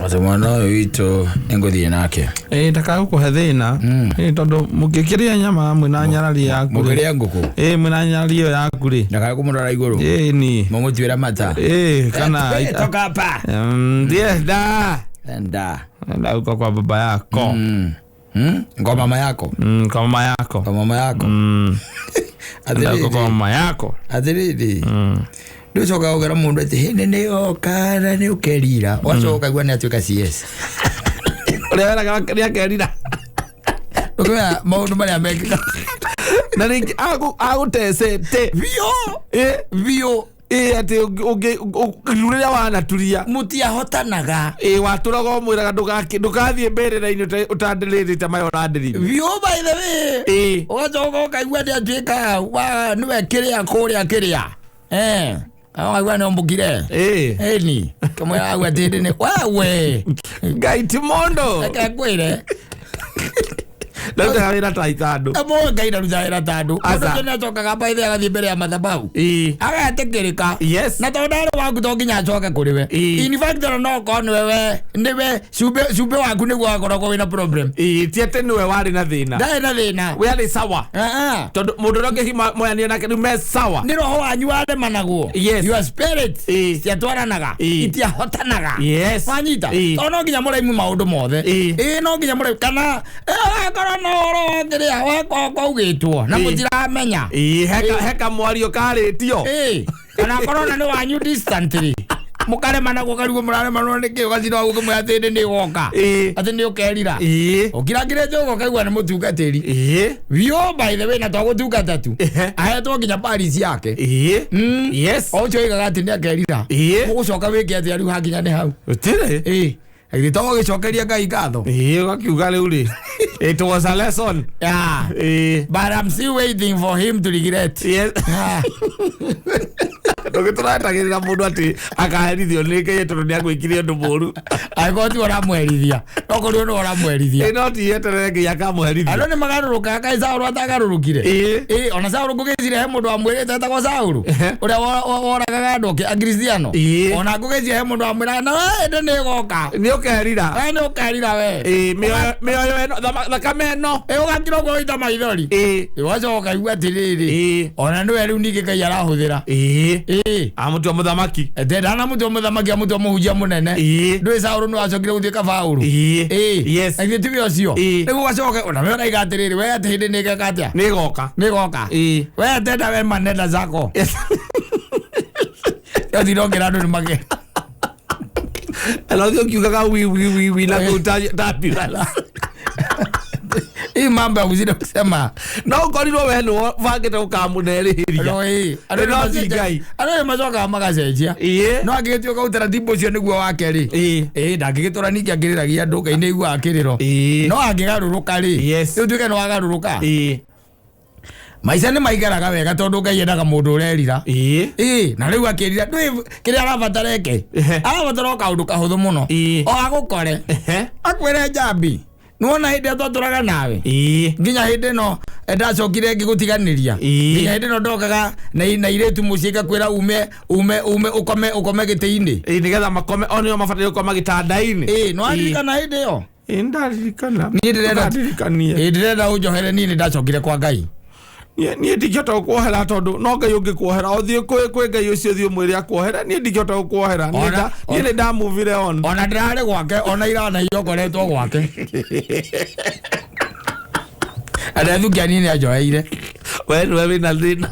Atĩ mwana ũyũ witũ nĩngũthiĩ nake. Ĩĩ, ndakagũkũhe thĩna. Ĩĩ, tondũ mũngĩkĩrĩa nyama mwĩna nyarari yaku rĩ. Mũkĩrĩa ngũkũ. Ĩĩ, mwĩna nyarari ĩyo yaku rĩ. Ndakae kũmũrora igũrũ. Ĩĩ ni. Mũmũtuĩra mata. Ĩĩ, kana Toka hapa. Ndienda. Enda. Enda huko kwa baba yako. Kwa mama yako. Kwa mama yako. Kwa mama yako. Enda huko kwa Atĩrĩrĩ. mama yako. Atĩrĩrĩ. Ndũcokaga ũkera mũndũ atĩ hĩndĩ nĩ yoka na nĩ ũkerira. Ũgacoka ũkaigua nĩ atuĩka CS. Ũrĩa weraga nĩ akerira. Ũkĩmenya maũndũ marĩa mekĩka. Na rĩngĩ agũtecete. Biũ. Ĩĩ. Biũ. Ĩĩ, atĩ rĩrĩa wanaturia. Mũtiahotanaga. Ĩĩ, watũraga ũmwĩraga ndũgathiĩ mbĩrĩra-inĩ ũtandĩrĩrĩte maya ũrandĩrire. Biũ by the way. Ĩĩ. Ũgacoka ũkaigua nĩ atuĩka wa nĩwe kĩrĩa kũrĩa kĩrĩa. Eh. Ũkaigua nĩ ombũkire. Ĩĩ. Ĩni. Kĩmwĩra agua atĩ hĩndĩ nĩ wewe. Ngai ti mondo. Reke ngwĩre. Ndarutaga wĩra ta ithandũ. Amo Ngai ndaruta wĩra ta andũ. Aca. Mũndũ ũcio nĩacokaga by the way agathiĩ mbere ya madhabahu. Ĩĩ. Agetĩkĩrĩka. Yes. Na tondũ ndarĩ waku to nginya acoke kũrĩ we. Ĩĩ. In fact ona no okorwo nĩwe we nĩwe cumbĩ waku nĩguo wakoragwo wĩna problem. Ĩĩ, ti atĩ nĩwe warĩ na thĩna. Ndarĩ na thĩna. We arĩ sawa. Ah, ah. Tondũ mũndũ ũrĩa ũngĩ moyanire nake rĩu me sawa. Nĩ roho wanyu waremanagwo. Yes. Your spirit Ĩĩ. ciatwaranaga. Ĩĩ. Itiahotanaga. Yes. Wanyita. Ĩĩ. Tondũ no nginya mũraimu maũndũ mothe. Ĩĩ. Ĩĩ, no nginya mũraimu kana wakorwo na ũhoro wa kĩrĩa wakwa kwaugĩtwo na Ĩĩ. mũtiramenya. Ĩĩ, heka mwario karĩtio. Ĩĩ, kana korwo na nĩ wanyu distantly. Mũkaremanagwo karigwo mũraremanwo nĩkĩ ũgacinda wa gũkĩmwĩra atĩ hĩndĩ nĩ ĩgoka. Ĩĩ. Atĩ nĩ ũkerira. Ĩĩ. Ũkirangĩrĩte ũguo ũkaigua nĩ mũtungatĩri. Ĩĩ. Biũ by the way na twagũtungata tu. Ehe. Ahetwo nginya Paris yake. Ĩĩ. Yes. O ũcio oigaga atĩ nĩ akerira. Ĩĩ. Ũgũcoka wĩke atĩa rĩu hakinya nĩ hau. Gũtirĩ. Ĩĩ. Githĩ to gũgĩcokeria Ngai ngatho. Ĩĩ, ũgakiuga rĩu rĩ. It was a lesson. Yeah. Ĩĩ. But I'm still waiting for him to regret. Yes. Ah. Ndũgĩtũretagĩrĩra mũndũ atĩ akaherithio nĩ Ngai tondũ nĩ agwĩkire ũndũ mũũru. Angĩkorwo tiwe ũramũherithia. No kũrĩ nĩwe ũramũherithia. Ĩĩ, no ti yeterere Ngai akamũherithia. Andũ nĩ magarũrũkaga kaĩ Saũlũ atagarũrũkire. Ĩĩ. Ĩĩ, ona Saũlũ ngũgĩciria he mũndũ wamwĩrĩte etagwo Saũlũ. Ehe. Ũrĩa woragaga andũ Akristiano. Ĩĩ. Ona ngũgĩciria he mũndũ wamwĩraga na we hĩndĩ nĩ ĩgoka. Nĩ ũkerira. We nĩ ũkerira we. Ĩĩ, mĩoyo ĩno, thakame ĩno. Ĩĩ, ũgakira ũguo ũita maithori. Ĩĩ. Ĩĩ, wacoka ũkaigua atĩrĩrĩ. Ĩĩ. Ona nĩwe rĩu ningĩ Ngai arahũthĩra. Ĩĩ. Ĩĩ. Amũtua mũthamaki. Ete ndanamũtua mũthamaki amũtua mũhunjia mũnene. Ĩĩ. Ndũĩ Saũlũ nĩwe wacokire gũtuĩka Paũlũ. Ĩĩ. Ĩĩ. Yes. Na githĩ tiwe ũcio. Ĩĩ. Rĩu ũgacoka ona we ũraiga atĩrĩrĩ we atĩ hĩndĩ nĩ ĩgeka atĩa? Nĩ ĩgoka. Nĩ ĩgoka. Ĩĩ. We tenda we manenda zako. Yes. Yothire ũngĩra andũ nĩ mage. Na ũthiĩ ũkiugaga wi wi wi wi na kũu ta ambulance. Hii mambo ya kuzidi kusema. No ũkorirwo we nĩwe ũbangĩte gũkamũnerĩhĩria. No ĩĩ. Andũ No nĩ ti Ngai. Andũ nĩ macokaga magacenjia. Ĩĩ. No angĩgĩtuĩka utaratibu ũcio nĩguo wake rĩ. Ĩĩ. Ĩĩ, ndangĩgĩtũra ningĩ akĩrĩragia andũ Ngai nĩ aiguaga kĩrĩro. Ĩĩ. No angĩgarũrũka rĩ. Yes. Rĩu tuĩke nĩ wagarũrũka. Ĩĩ. Maica nĩ maikaraga wega tondũ Ngai endaga mũndũ ũrerira. Ĩĩ. Ĩĩ, na rĩu akĩrira ndũĩ kĩrĩa arabatara eke. Ehe. Arabatara o kaũndũ kahũthũ mũno. Ĩĩ. O agũkore. Ehe. Akwĩre njambi. Nĩwona hĩndĩ ĩrĩa twatũraga nawe. Ĩĩ. Nginya hĩndĩ ĩno ndacokire ngĩgũtiganĩria. Ĩĩ. Nginya hĩndĩ ĩno ndokaga na irĩtu mũciĩ ngakwĩra ume ume ume ũkome ũkome gĩtĩ-inĩ. Ĩĩ, nĩgetha makome o nĩo mabataire gũkoma gĩtanda-inĩ. Ĩĩ, nĩwaririkana hĩndĩ ĩyo? Ĩĩ, nĩndaririkana. Niĩ ndĩrenda Ndũkandirikanie. Ĩĩ, ndĩrenda ũnjohere niĩ nĩndacokire kwa Ngai. Niĩ ndingĩhota gũkuohera tondũ no Ngai ũngĩkuohera ũthiĩ kwĩ Ngai ũcio ũthiĩ ũmwĩre akuohere niĩ ndingĩhota gũkuohera. Niĩ niĩ nĩ ndamuvire on. Ona ndĩrarĩ gwake ona ira na iyo ngoretwo gwake. Andethukia niĩ nĩanjoheire. We nĩwe wĩna thĩna.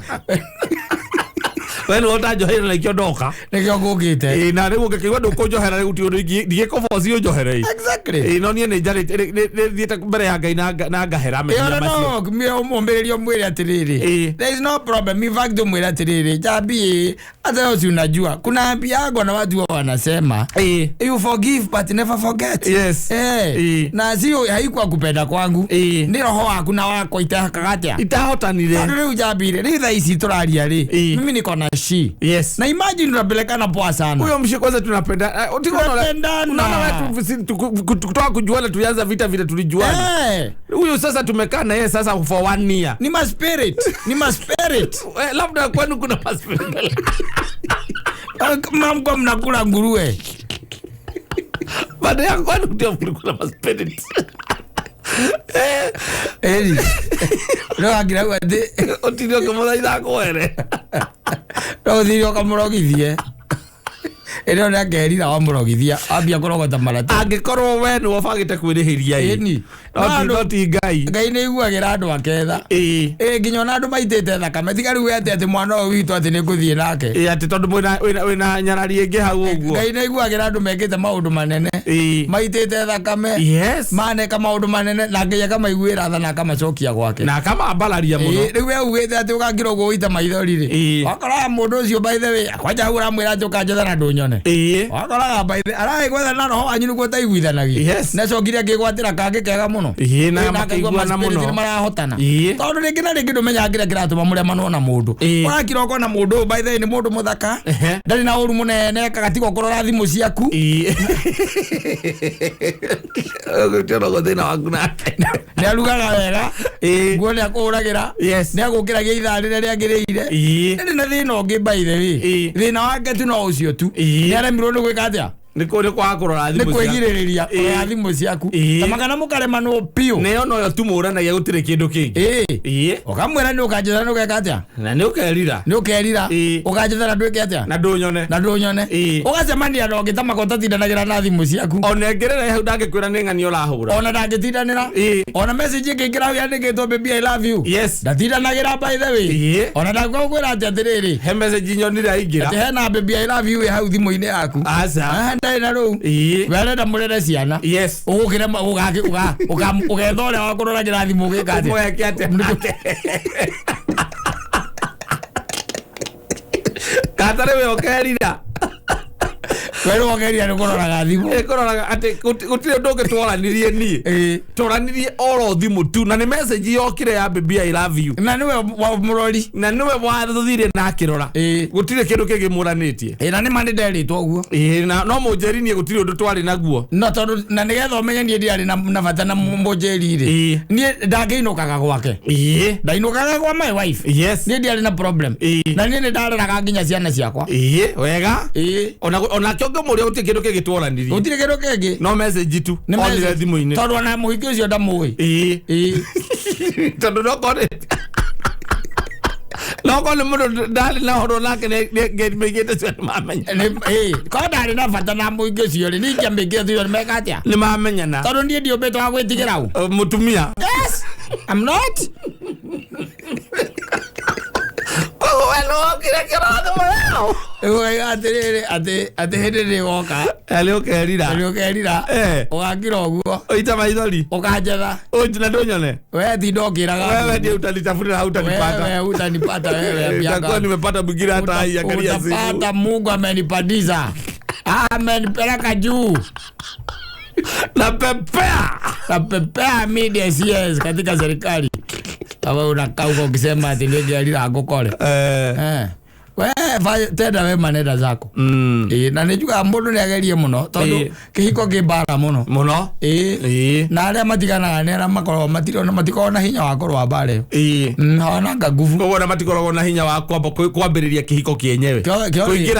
We nĩwe ũtanjoheire na ikĩo ndoka. Nĩkĩo ngũkĩte. Ĩĩ, na rĩu ũngĩkĩigua ndũkũnjohera rĩu ti ũndũ ndingĩkũboci ũnjohere ĩ. Exactly. Ĩĩ, no niĩ nĩ njarĩtie nĩ thiĩte mbere ya Ngai na ngahera Ĩĩ, mehia ona macio. no ũmũmbĩrĩrie ũmwĩre atĩrĩrĩ. Ĩĩ. There is no problem. In fact ũmwĩre atĩrĩrĩ Njambi ĩ, hata wewe si unajua kuna ambiago na watu wanasema Ĩĩ. you forgive but never forget. Yes. Eh, Ĩĩ. na sio haikuwa kupenda kwangu. Ĩĩ. Nĩ roho waku na wakwa itehakaga atĩa. Itahotanire. Tondũ rĩu Njambi rĩ, rĩu thaa ici tũraria rĩ, Ĩĩ. mimi niko na shi. Yes. Na imagine tunapelekana poa sana. Huyo mshi kwanza tunapenda. Tunapendana. Unaona watu kutoka kujuana tulianza vita vile tulijuana. Eh, Huyu sasa tumekaa na yeye sasa for 1 year. ni ma spirit, ni ma spirit. Labda kwenu kuna maspirit. Mamko mnakula nguruwe. Pande ya kwenu ndio kulikuwa na maspirit. Ĩni no akira uga atĩ Ũtinde ũkĩmũthaitha akwohere. No ũthire ũkamũrogithie ĩno nĩ akerira wamũrogithia ambia kũrogota maratathi. Angĩkorwo we nĩwe ũbangĩte kwĩrĩhĩria ĩ. Ĩni. No ti Ngai. Ngai nĩ iguagĩra andũ aketha. Ĩĩ. Ĩ nginya ona andũ maitĩte thakame tiga rĩu ete atĩ mwana ũyũ witũ atĩ nĩ ngũthiĩ nake. Ĩĩ atĩ tondũ wĩna nyarari ĩngĩ hau ũguo. Ngai nĩ iguagĩra andũ mekĩte maũndũ manene. Ĩĩ. Maitĩte thakame. Yes. Maneka maũndũ manene na Ngai akamaiguĩra tha na akamacokia gwake. Na akamambararia mũno. Ĩĩ, rĩu we ugĩte atĩ ũgakira ũguo ũite maithori rĩ. Ĩĩ. Wakoraga mũndũ ũcio by the way kwanja hau ũramwĩra atĩ ũkanjetha na ndũnyone. Ĩĩ. Wakoraga by the aragĩgwetha na roho wanyu nĩguo ũtaiguithanagia. Yes. Nacokire akĩgwatĩra kangĩ kega mũno. Ĩĩ, na Ĩĩ, akaigua makĩiguana ma-spirit mũno. nĩ marahotana. Ĩĩ. Tondũ rĩngĩ na rĩngĩ ndũmenyaga kĩrĩa kĩratũma mũremanwo na mũndũ. Ĩĩ. Ũrakira ũkona mũndũ ũyũ by the way nĩ mũndũ mũthaka. Ehe. Ndarĩ na ũru mũnene ekaga tiga ũkũrora thimũ ciaku. Ĩĩ. Ũgũtiona thĩna waku nake. Nĩ arugaga wega. Ĩĩ. Nguo nĩ akũhũragĩra. Yes. Nĩ agũkĩragia ithaa rĩrĩa rĩagĩrĩire. Ĩĩ. Ndarĩ na thĩna ũngĩ by the way. Ĩĩ. Thĩna wake tu no ũcio tu. Ĩĩ. Nĩ aremirwo nĩ gwĩka atĩa? Nĩ kwaga kũrora Nĩ thimũ ciaku. kwĩgirĩrĩria Ĩĩ. kũrora thimũ ciaku. Ĩĩ. Ta magana mũkaremanwo biũ. Nĩyo noyo tu mũranagia gũtirĩ kĩndũ kĩngĩ. Ĩĩ. Ĩĩ. Ũkamwĩra nĩ ũkanjetha nĩ ũgeka atĩa? Na nĩ ũkerira. Nĩ ũkerira. Ĩĩ. Ũkanjetha na ndwĩke atĩa? Na ndũnyone. Na ndũnyone. Ĩĩ. Ũgacemania na ũngĩ ta maka ũtatindanagĩra na thimũ ciaku. Ona ĩngĩrĩra hau ndangĩkwĩra nĩ ng'ani ũrahũra. Ona ndangĩtindanĩra. Ĩĩ. Ona message ĩngĩingĩra hau yandĩkĩtwo baby I love you. Yes. Ndatindanagĩra by the way. Ĩĩ. Ona ndangĩkwĩra atĩ atĩrĩrĩ. He message nyonire aingĩra. Atĩ hena baby I love you ĩ hau thimũ-inĩ yaku. Aca. Ah, ndarĩ na rũu. Ĩĩ. We arenda mũrere ciana. Yes. Ũgũkĩrema ũgetha ũrĩa wa kũroragĩra thimũ ũgĩka atĩa? Ũmweke atĩa? Katarĩ we ũkerira. We nĩwe ũkeria nĩ kũroraga thimũ. Ĩ kũroraga atĩ gũtirĩ ũndũ ũngĩ twaranirie niĩ. Ĩĩ. Twaranirie oro thimũ tu na nĩ message yokire ya baby I love you. Na nĩwe wa mũrori. Na nĩwe wathire na akĩrora. Ĩĩ. Gũtirĩ kĩndũ kĩngĩ mũranĩtie. Ĩ na nĩ ma nĩ nderĩtwo ũguo. Ĩĩ na no mũnjĩri niĩ gũtirĩ ũndũ twarĩ naguo. No tondũ na nĩgetha ũmenye niĩ ndiarĩ na bata na mũnjĩri rĩ. Ĩĩ. Niĩ ndangĩinũkaga gwake. Ĩĩ. Ndainũkaga kwa my wife. Yes. Niĩ ndiarĩ na problem. Ĩĩ. Na niĩ nĩ ndareraga nginya ciana ciakwa. Ĩĩ wega. Ĩĩ. Ona onake ũngĩmũria gũtirĩ kĩndũ kĩngĩ twaranirie. Gũtirĩ kĩndũ kĩngĩ. No message tu. Nĩ Onire message. thimũ-inĩ. Tondũ ona mũhiki ũcio ndamũĩ. Ĩĩ. Ĩĩ. Tondũ nokorwo nĩ nokorwo nĩ mũndũ ndarĩ na ũhoro nake nĩmaigĩte cio nĩ mamenya. Ĩĩ. Korwo ndarĩ na bata na mũhiki ũcio rĩ, niĩ ingĩamĩkire tu nĩ meka atĩa? Nĩ mamenyana. Tondũ niĩ ndiũmbĩtwo wa gwĩtigĩra ũ. Mũtumia. Yes. I'm not. Koguo we nĩ wokire kĩrora thimũ yao. Rĩu ũkauga atĩrĩrĩ atĩ hĩndĩ nĩ ĩgoka. Nĩ ũkerira. Nĩ ũkerira. Eh. Ũgakira ũguo. Ũite maithori. Ũkanjetha. Na ndũnyone. We tinda ũkĩraga. Wewe ndiye utanitafuta na utanipata. Wewe utanipata wewe Nitakuwa ambianga. nimepata mwingine hata haiangalia simu. Utapata Mungu amenipandisha. Amenipeleka juu. Na pepea. Napepea media CS katika serikali. Kama unakaa huko ukisema ati nĩngĩerira ngũkore. Eh. Eh. We tenda wema nenda zako. Ĩĩ na nĩnjugaga mũndũ nĩagerie mũno tondũ Ĩĩ. kĩhiko kĩ mbara mũno. Mũno. Ĩĩ. Ĩĩ. Na arĩa matiganaga nĩ arĩa makoragwo matirĩ matikoragwo na hinya wa kũrũa mbara ĩyo. Ĩĩ. Hawananga nguvu. Koguo ona matikoragwo na hinya wa kwamba kwambĩrĩria kĩhiko kĩenyewe.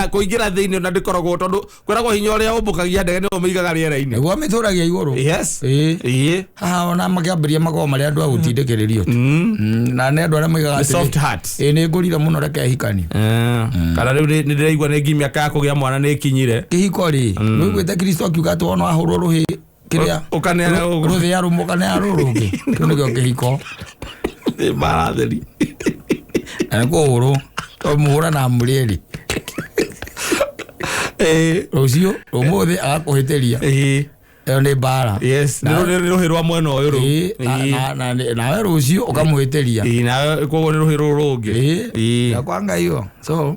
Kũingĩra thĩinĩ na ndĩkoragwo tondũ kwĩragwo hinya ũrĩa ũmbũkagia ndege nĩwe ũmĩigaga rĩera-inĩ. Nĩguo mĩtũragia igũrũ. Yes. Ĩĩ. Ĩĩ. Haha ona makĩambĩrĩria makoragwo marĩ andũ a gũtindĩkĩrĩrio tu. Na nĩ andũ arĩa moigaga The atĩrĩ, soft hearts. Ĩĩ nĩ ngũrire mũno reke hikani. Kana rĩu nĩ ndĩraigua nĩ mĩaka ya kũgĩa mwana nĩ ĩkinyire. Kĩhiko rĩ, nĩũiguĩte Kristo akiuga atĩ wona wahũrwo rũhĩ kĩrĩa Ũkaneana ũguo. rũthĩa rũmwe ũkaneana rũrũ rũngĩ. Kĩu nĩkĩo kĩhiko. Nĩ mbara theri. Na nĩ kũhũrwo. Tondũ mũhũranaga mũrĩ erĩ. Ĩĩ. Rũciũ ũmũthĩ agakũhĩtĩria. Ĩĩ. Ĩyo nĩ mbara. Yes. Nĩ rũhĩ rwa mwena ũyũ rũu. Ĩĩ, nawe rũciũ ũkamũhĩtĩria. Ĩĩ, nawe koguo nĩ rũhĩ rũrũ rũngĩ. Ĩĩ. Ĩĩ. Kwa Ngai ũyũ. So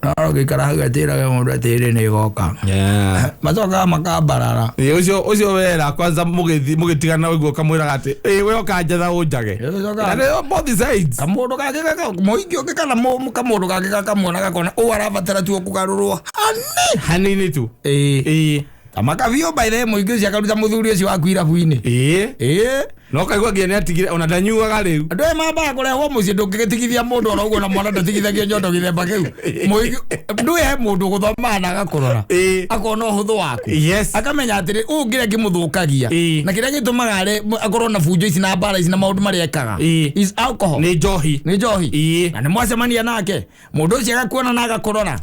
no ũngĩikara hau atĩraga mũndũ atĩrĩ nĩ ĩgoka. Yeah. Macokaga makambarara. Ĩĩ, ũcio wera kwanza mũgĩtigana ũguo ũkamwĩraga atĩ ĩĩ we ũkanjetha ũnjage. Ĩĩ, ũcokaga- Na nĩ both sides. Kamũndũ kangĩ mũingĩ ũngĩ kana kamũndũ kangĩ gakamwona gakona ũũ arabatara tu kũgarũrwo hani. Hanini tu. Ĩĩ. Ĩĩ. Ta makabiũ by the way mũingĩ ũcio akaruta mũthuri ũcio waku irabu-inĩ. Ĩĩ. Ĩĩ. No kaigua nginya nĩ atigire ona ndanyuaga rĩu. Andũ aya mambaga kũrehwo mũciĩ, ndũngĩgĩtigithia mũndũ oro ũguo, na mwana ndatigithagio nyondo gĩthemba kĩu. Ndũĩ he mũndũ gũthomaga na agakũrora, akona ũhũthũ waku, akamenya atĩrĩ, ũũ kĩrĩa kĩmũthũkagia na kĩrĩa gĩtũmaga akorwo na bunjo ici na mbara ici na maũndũ marĩa ekaga is alcohol. Nĩ njohi. Nĩ njohi. Na nĩ mwacemania nake, mũndũ ũcio agakuona na agakũrora,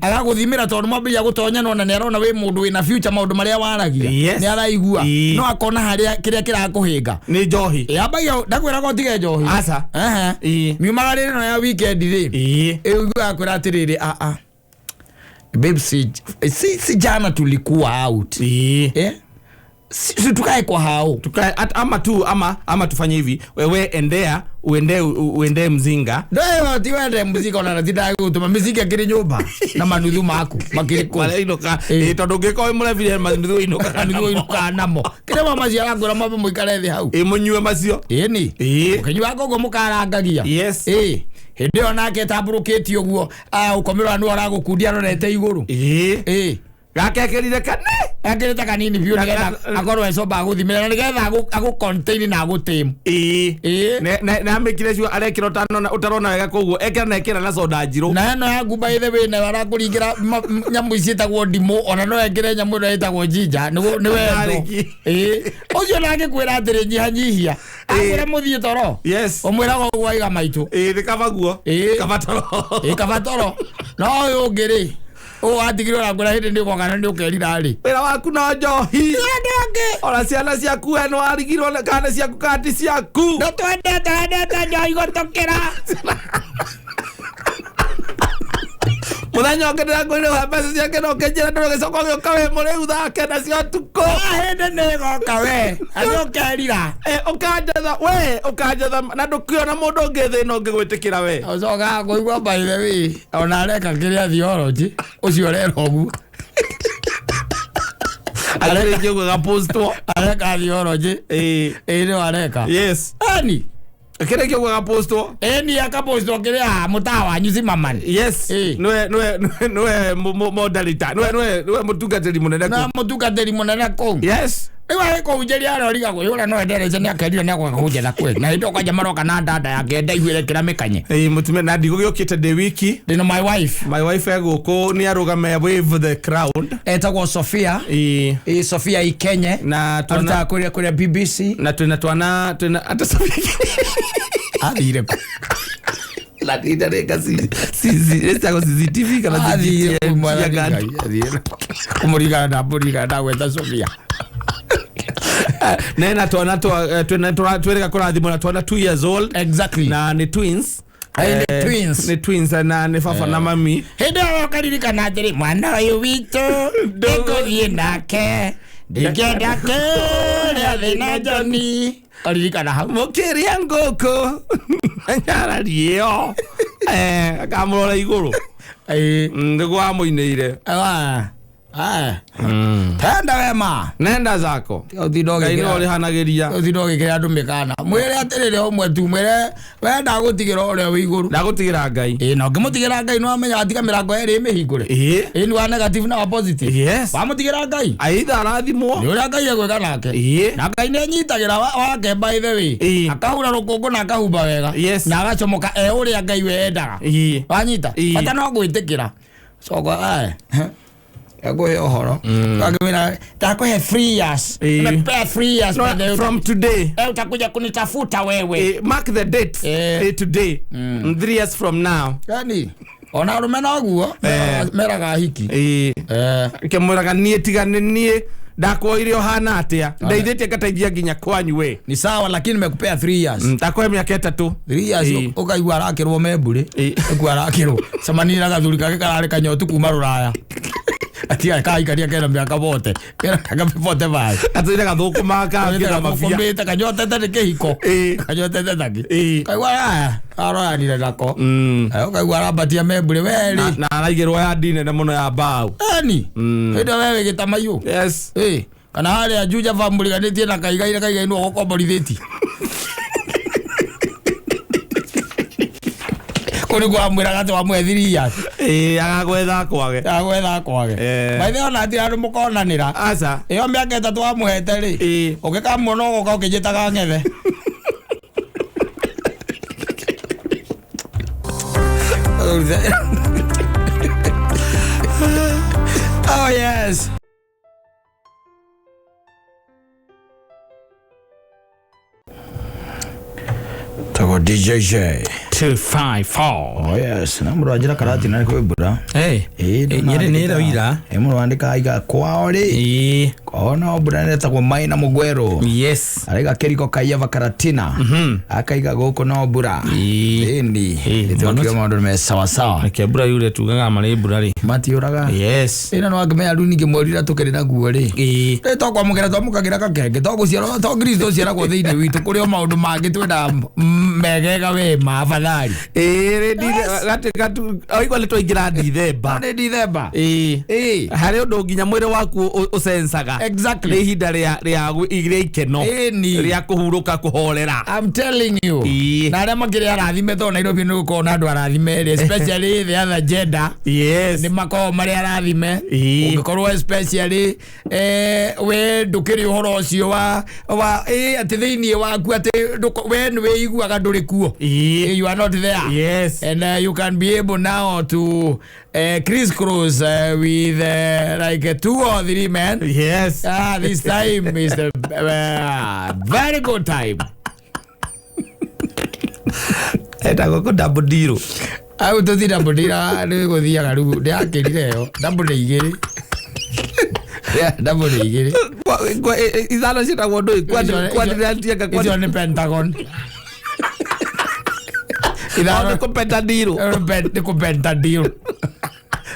agagũthimĩra, tondũ mwambĩrĩria gũtonyanwo na nĩ arona wĩ mũndũ wĩna future, maũndũ marĩa waragia nĩ araigua, no akona harĩa kĩrĩa kĩrakũhĩnga. Nĩ njohi. Yambagia ndakwĩraga ũtige njohi. Aca. Ehe. Miumaga rĩrĩ ĩno ya weekend rĩ, ĩiguaga kwĩra atĩrĩrĩ, aa babe, si jana tulikuwa out? Eh? Si tukae kwa hao? Tukae ama tu ama tufanye hivi, wewe endea uende uende mzinga. Ndio ti wende muzika, ona natindagũtũma mĩcinga kĩrĩ nyũmba na manuthu maku makĩrĩ kũ? Marĩa inũka. Tondũ ũngĩkorwo wĩ mũrebi manuthu inũkaga. Manuthu inũkaga namo kĩrĩa mamacio arakwĩra mambe mũikare thĩ hau. Mũnyue macio. Ĩni mũkĩnyuaga ũguo mũkarangagia. Hĩndĩ ĩyo nake tambũrũkĩtie ũguo ũkomerwa nĩ aragũkundia arorete igũrũ. Gakekĩrire kane. Ekĩrĩte kanini biũ nĩgetha akorwo ecoba agũthimĩra na nĩgetha agũ contain na agũtame. Na amĩkire cio arekĩra ũtarona wega, koguo ekĩra na ekĩra na soda njirũ. Na ĩno yaku by the way, nayo arakũringĩra nyamũ ici ciĩtagwo ndimũ, ona no ekĩre nyamũ ĩno ĩtagwo ginger nĩ wendo. Garlic. Ũcio nake kwĩra atĩrĩ, nyihanyihia, akwĩra mũthiĩ toro. Ũmwĩraga ũguo aiga maitũ. Nĩ kaba guo. Kaba toro. Kaba toro. No ũyũ ũngĩ rĩ, ũũ watigirwo ũrakwĩra hĩndĩ nĩ ũgoka na nĩ ũkerira rĩ. Wĩra waku no njohi. Ona ciana ciaku we nĩ warigirwo kana ciaku kana ti ciaku. Ndũtwendete, wendete njohi gũtũkĩra. Mũthenya ũngĩ ndĩrakwĩrire ũhe mbeca ciake na ũkĩnjĩra ndũrũgĩcoka ũgĩũka wĩ mũrĩu thaa kenda cia ũtukũ. Hĩndĩ nĩ ĩgoka we, na nĩ ũkerira. Ũkanjetha we, ũkanjetha na ndũkĩona mũndũ ũngĩ thĩ ĩno ũngĩgwĩtĩkĩra we. Ũcokaga kũigua by the way, ona areka kĩrĩa theology, ũcio ũrera ũguo. Akĩrĩkia ũguo agapostwo. Areka theology. Nĩyo areka. Ani. Akĩrĩkia ũguo agapostwo. Ni akapostwo kĩrĩa mũtaa wanyu Zimmerman. Nĩwe moderator. Nĩwe mũtungatĩri mũnene kũu. Na mũtungatĩri mũnene kũu. Rĩu agĩkũhunjĩria arĩa ũrigagwo, ũrĩa no enderece nĩ akerire nĩ agũka kũhunjia kweli. Na hĩndĩ ĩyo kwanja maroka na dada yake ndaiguĩre kĩra mĩkanye. Mũtumia na ndigũgĩũkĩte ndĩ wiki. Ndĩna my wife. My wife egũkũ nĩ arũgame with the crowd. Etagwo Sophia. Sophia Ikenye. Na arutaga kũrĩa BBC. Na twĩna twana, twĩna ata Sophia Athire kũ? Lakini reka si CCTV kana Athire kũ, mwathani Ngai, athire. Kũmũringana na mbũringana na gwetha Sophia. Nena twana twena tweleka kũrathimwo na twana 2 years old. Na ni twins. Ni twins. Ni twins na ni baba na mami. Hĩndĩ ĩyo ũkaririkana atĩrĩ, mwana ũyũ witũ ndĩngũthiĩ nake, ndingĩenda kũrĩa thĩ na Johnny. Ũkaririkana hau. Mũkĩrĩa ngũkũ nyarari ĩyo. Akamũrora igũrũ. Nĩguo amũinĩire. Tenda wema. Nenda zako. Ũthiĩ Ngai nĩwe ũrĩhanagĩria. Ũthiĩ ũgĩkĩra andũ mĩkana. Mwĩre atĩrĩrĩ ũmwe tu, mwĩre we ndagũtigĩra ũrĩa wĩ igũrũ. Ndagũtigĩra Ngai. Na ũngĩmũtigĩra Ngai nĩ wamenya watiga mĩrango ĩrĩ ĩmĩhingũre. Nĩ wa negative na wa positive. Wamũtigĩra Ngai. Aitha arathimwo. Nĩ ũrĩa Ngai egwĩka nake. Na Ngai nĩ anyitagĩra wake by the way. Akahura rũkũngũ na akahumba wega. Na agacomoka e ũrĩa Ngai we endaga. Wanyita? Bata no gwĩtĩkĩra. Coka, Ngũhe ũhoro. Ngakĩmwĩra, ndakũhe 3 years. Nimekupea 3 years. No, from today. Utakuja kunitafuta wewe. Mark the date. Today. 3 years from now. Yani, ona arũme noguo, meraga hiki. Kĩmwĩraga niĩ tiga nĩ niĩ ndakuoire ũhana atĩa? Ndeithĩtie ngateithia nginya kwanyu we. Ni sawa, lakini nimekupea 3 years. Ndakũhe mĩaka 3. 3 years ũkaigua arakĩrwo membũrĩ. Ũkaigua arakĩrwo. Cemania na gathuri kake kararĩ kanyotu kuma rũraya. Atia kaikaria kena mĩaka bote. Kena mĩaka bote bai. Atũire gathũkũma kangĩra mabia. Gathũkũmĩte kanyotete nĩ kĩhiko. Kanyotete takĩ. Kaigua aya aroyanire nako. Ũkaigua arambatia membũrĩ werĩ. Na araigĩrwo ya ndinene mũno ya mbaũ. Eni. Hĩndĩ wewe gĩtamaiyũ. Kana harĩa Juja bamũriganĩtie na kaigaire kaigainwo gũkomborithĩtie. Kũu nĩkuo wamwĩraga atĩ wamũhe 3 years. Ĩĩ, agagwetha kwage. Agwetha kwage. Maithe ona hatirĩ handũ mũkonanĩra. Aca. Ĩyo mĩaka 3 wamũhete rĩ, ũngĩkamuona ũgoka ũkĩnjĩtaga ng'ethe. Oh yes. Tagwo DJ J. 254. Oh yes, na mũndũ wanjĩra karati na kwĩ mbura. Hey. Ĩĩ, Nyĩrĩ nĩ ĩroira. Ĩ mũndũ wandĩka aiga kwao rĩ. Ĩĩ. Kwao no mbura nĩtagwo Maina Mũgwerũ. Yes. Araiga kĩriko kaiava karatina. Akaiga gũkũ no mbura. Ĩĩ. Ĩni. Ĩĩ, Nĩtwakiuga maũndũ me sawa sawa. Reke mbura yure tugaga marĩ mbura rĩ. Matiũraga. Yes. Ĩno no angĩmenya rĩu ningĩ mweri ũrĩa tũkĩrĩ naguo rĩ. Ĩĩ. Rĩ tokwamũkĩra twamũkagĩra gakenge togũciarwo to Kristo ũciaragwo thĩinĩ witũ kũrĩ o maũndũ mangĩ twendaga megega we ma afadhali. Ĩĩ, rĩ gati gatu oigua nĩ twaingĩra Dithemba. Nĩ Dithemba. Ĩĩ. Ĩĩ. Harĩ ũndũ nginya mwĩrĩ waku ũcencaga. Exactly. Nĩ ihinda rĩa rĩa rĩa ikeno. Ĩni. Rĩa kũhurũka kũhorera. I'm telling you. Ĩĩ. Na arĩa makĩrĩ arathime tondũ Nairobi nĩ gũkorwo na andũ arathime rĩ, especially the other gender. Yes. Nĩ makoragwo marĩ arathime. Ĩĩ. Ũngĩkorwo especially we ndũkĩrĩ ũhoro ũcio wa atĩ thĩinĩ waku atĩ we nĩ wĩiguaga ndũrĩ kuo. Ĩĩ. You are not there. Yes. And you can be able now to crisscross with like 2 or 3 men. Yes. This time is the very good time. Etagwo kũ double deal. Au tũthi double deal nĩ gũthiaga rĩu ndĩrakĩrire ĩyo double nĩ igĩrĩ. Yeah, double nĩ igĩrĩ. Ithano ciĩtagwo ndũĩ quadrilateral. Icio nĩ pentagon. Ithano nĩ kũpenta deal. Nĩ kũpenta deal.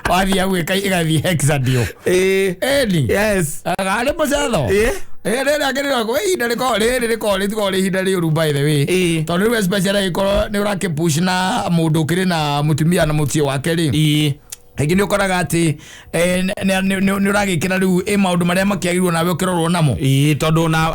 Wathiĩ hau ĩgathiĩ hexadeal. Ĩĩ. Ĩni. Yes. Arĩ mũcetho. Ĩĩ. Rĩrĩ akĩrĩra kwĩ ihinda rĩkoragwo rĩrĩ rĩkoragwo rĩtikoragwo rĩ ihinda rĩũru by the way. Ĩĩ. Tondũ rĩu especially angĩkorwo nĩ ũrakĩpush na mũndũ ũkĩrĩ na mũtumia na mũciĩ wake rĩ. Ĩĩ. Rĩngĩ nĩ ũkoraga atĩ nĩ ũragĩkĩra rĩu ĩ maũndũ marĩa makĩagĩrĩirwo nawe ũkĩrorwo namo. Ĩĩ, tondũ na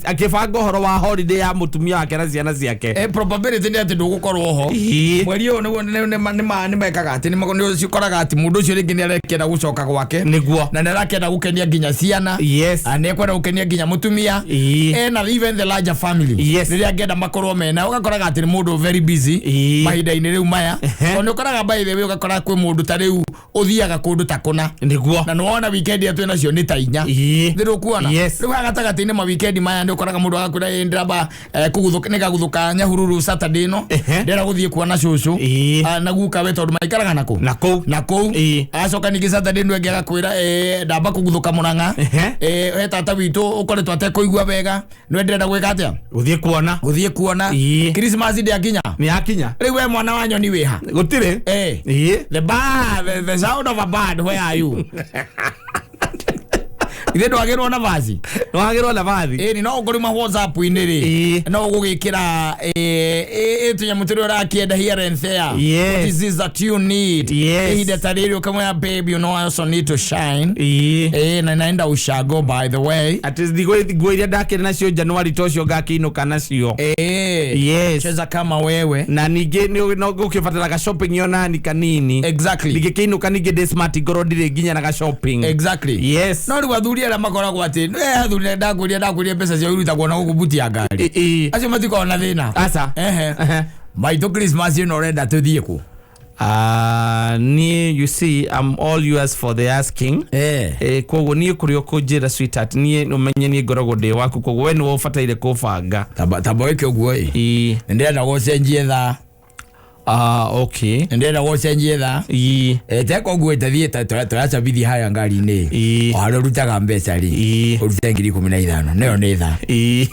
akĩbanga ũhoro wa holiday ya mũtumia wake na ciana ciake. Probability nĩ atĩ ndũgũkorwo ho. Ĩĩ. Mweri ũyũ nĩguo nĩ mekaga atĩ nĩ ũkoraga atĩ mũndũ ũcio rĩngĩ nĩ arekenda gũcoka gwake. Nĩguo. Na nĩ arakĩenda gũkenia nginya ciana. Yes. Na nĩ ekwenda gũkenia nginya mũtumia. Ĩĩ. Ena even the larger family. Yes. Rĩrĩa angĩenda makorwo mena ũgakoraga atĩ nĩ mũndũ very busy. Ĩĩ. Mahinda-inĩ rĩu maya. Tondũ nĩ ũkoraga by the way ũgakora kwĩ mũndũ ta rĩu ũthiaga kũndũ ta kũna. Nĩguo. Na nĩwona weekend ĩrĩa twĩnacio nĩ ta 4. Ĩĩ. Nĩ ũkuona. Yes. Rĩu haha gatagatĩ-inĩ ma weekend maya nĩ ũkoraga mũndũ agakwĩra ĩ ndĩramba nĩngaguthũka Nyahururu Saturday ĩno. Ehe. Ndĩrenda gũthiĩ kuona cũcũ. Ĩĩ. Na guka we tondũ maikaraga na kũ? Na kũu. Na kũu. Ĩĩ. Agacoka ningĩ Saturday ĩno ĩngĩ agakwĩra ndamba kũguthũka Mũrang'a. Ehe. He tata witũ ũkoretwo atekũigua wega. Nĩwe ndĩrenda gwĩka atĩa? Gũthiĩ kuona. Gũthiĩ kuona. Ĩĩ. Christmas ndĩakinya. Nĩ yakinya. Rĩu we mwana wa nyoni wĩha? Gũtirĩ. Ĩĩ. Ĩĩ. The bird, the sound of a bird, where are you? Ithe ndwagĩrwo na vaci. Nĩwagĩrwo na vathi. Ĩni no ũkũrĩ ma WhatsApp-inĩ rĩ. Ĩĩ. No ũgũgĩkĩra tũnyamũ tũrĩa ũrakĩenda here and there. Yes. What is this that you need? Yes. Ihinda ta rĩrĩ ũkamwĩra babe, you know I also need to shine. Ĩĩ. Na naenda ushago by the way. Atĩ nguo iria ndakĩrĩ nacio Januari to cio ngakĩinũka nacio. Yes. Cheza kama wewe. Na ningĩ no gũkĩbataraga shopping onani kanini. Exactly. Ndingĩkĩinũka ningĩ ndĩ smart ngorwo ndirĩ nginya na ga shopping. Exactly. Yes. No rĩu athuri arĩa makoragwo atĩ athuri ndakwĩria mbeca ciao irutagwo na gũkũ buti ya ngari. Ĩĩ. Acio matikoragwo na thĩna. Aca. Ehe. Ehe. Maitũ Christmas ĩno ũrenda tũthiĩ kũ? Niĩ you see I'm all yours for the asking. Koguo niĩ kũrĩa ũkũnjĩra sweetheart niĩ ũmenye niĩ ngoragwo ndĩ waku koguo we nĩwe ũbataire kũbanga. Tamba wĩke ũguo ĩ. Ĩĩ. Nĩndĩrenda gũcenjie thaa. Okay. Nĩndĩrenda gũcenjie thaa. Ĩĩ. Teka ũguo tathiĩ tũracabithia harĩa ngari-inĩ. Ĩĩ. O harĩa ũrutaga mbeca rĩ. Ĩĩ. Ũrute 15,000. Nĩyo nĩ thaa. Ĩĩ.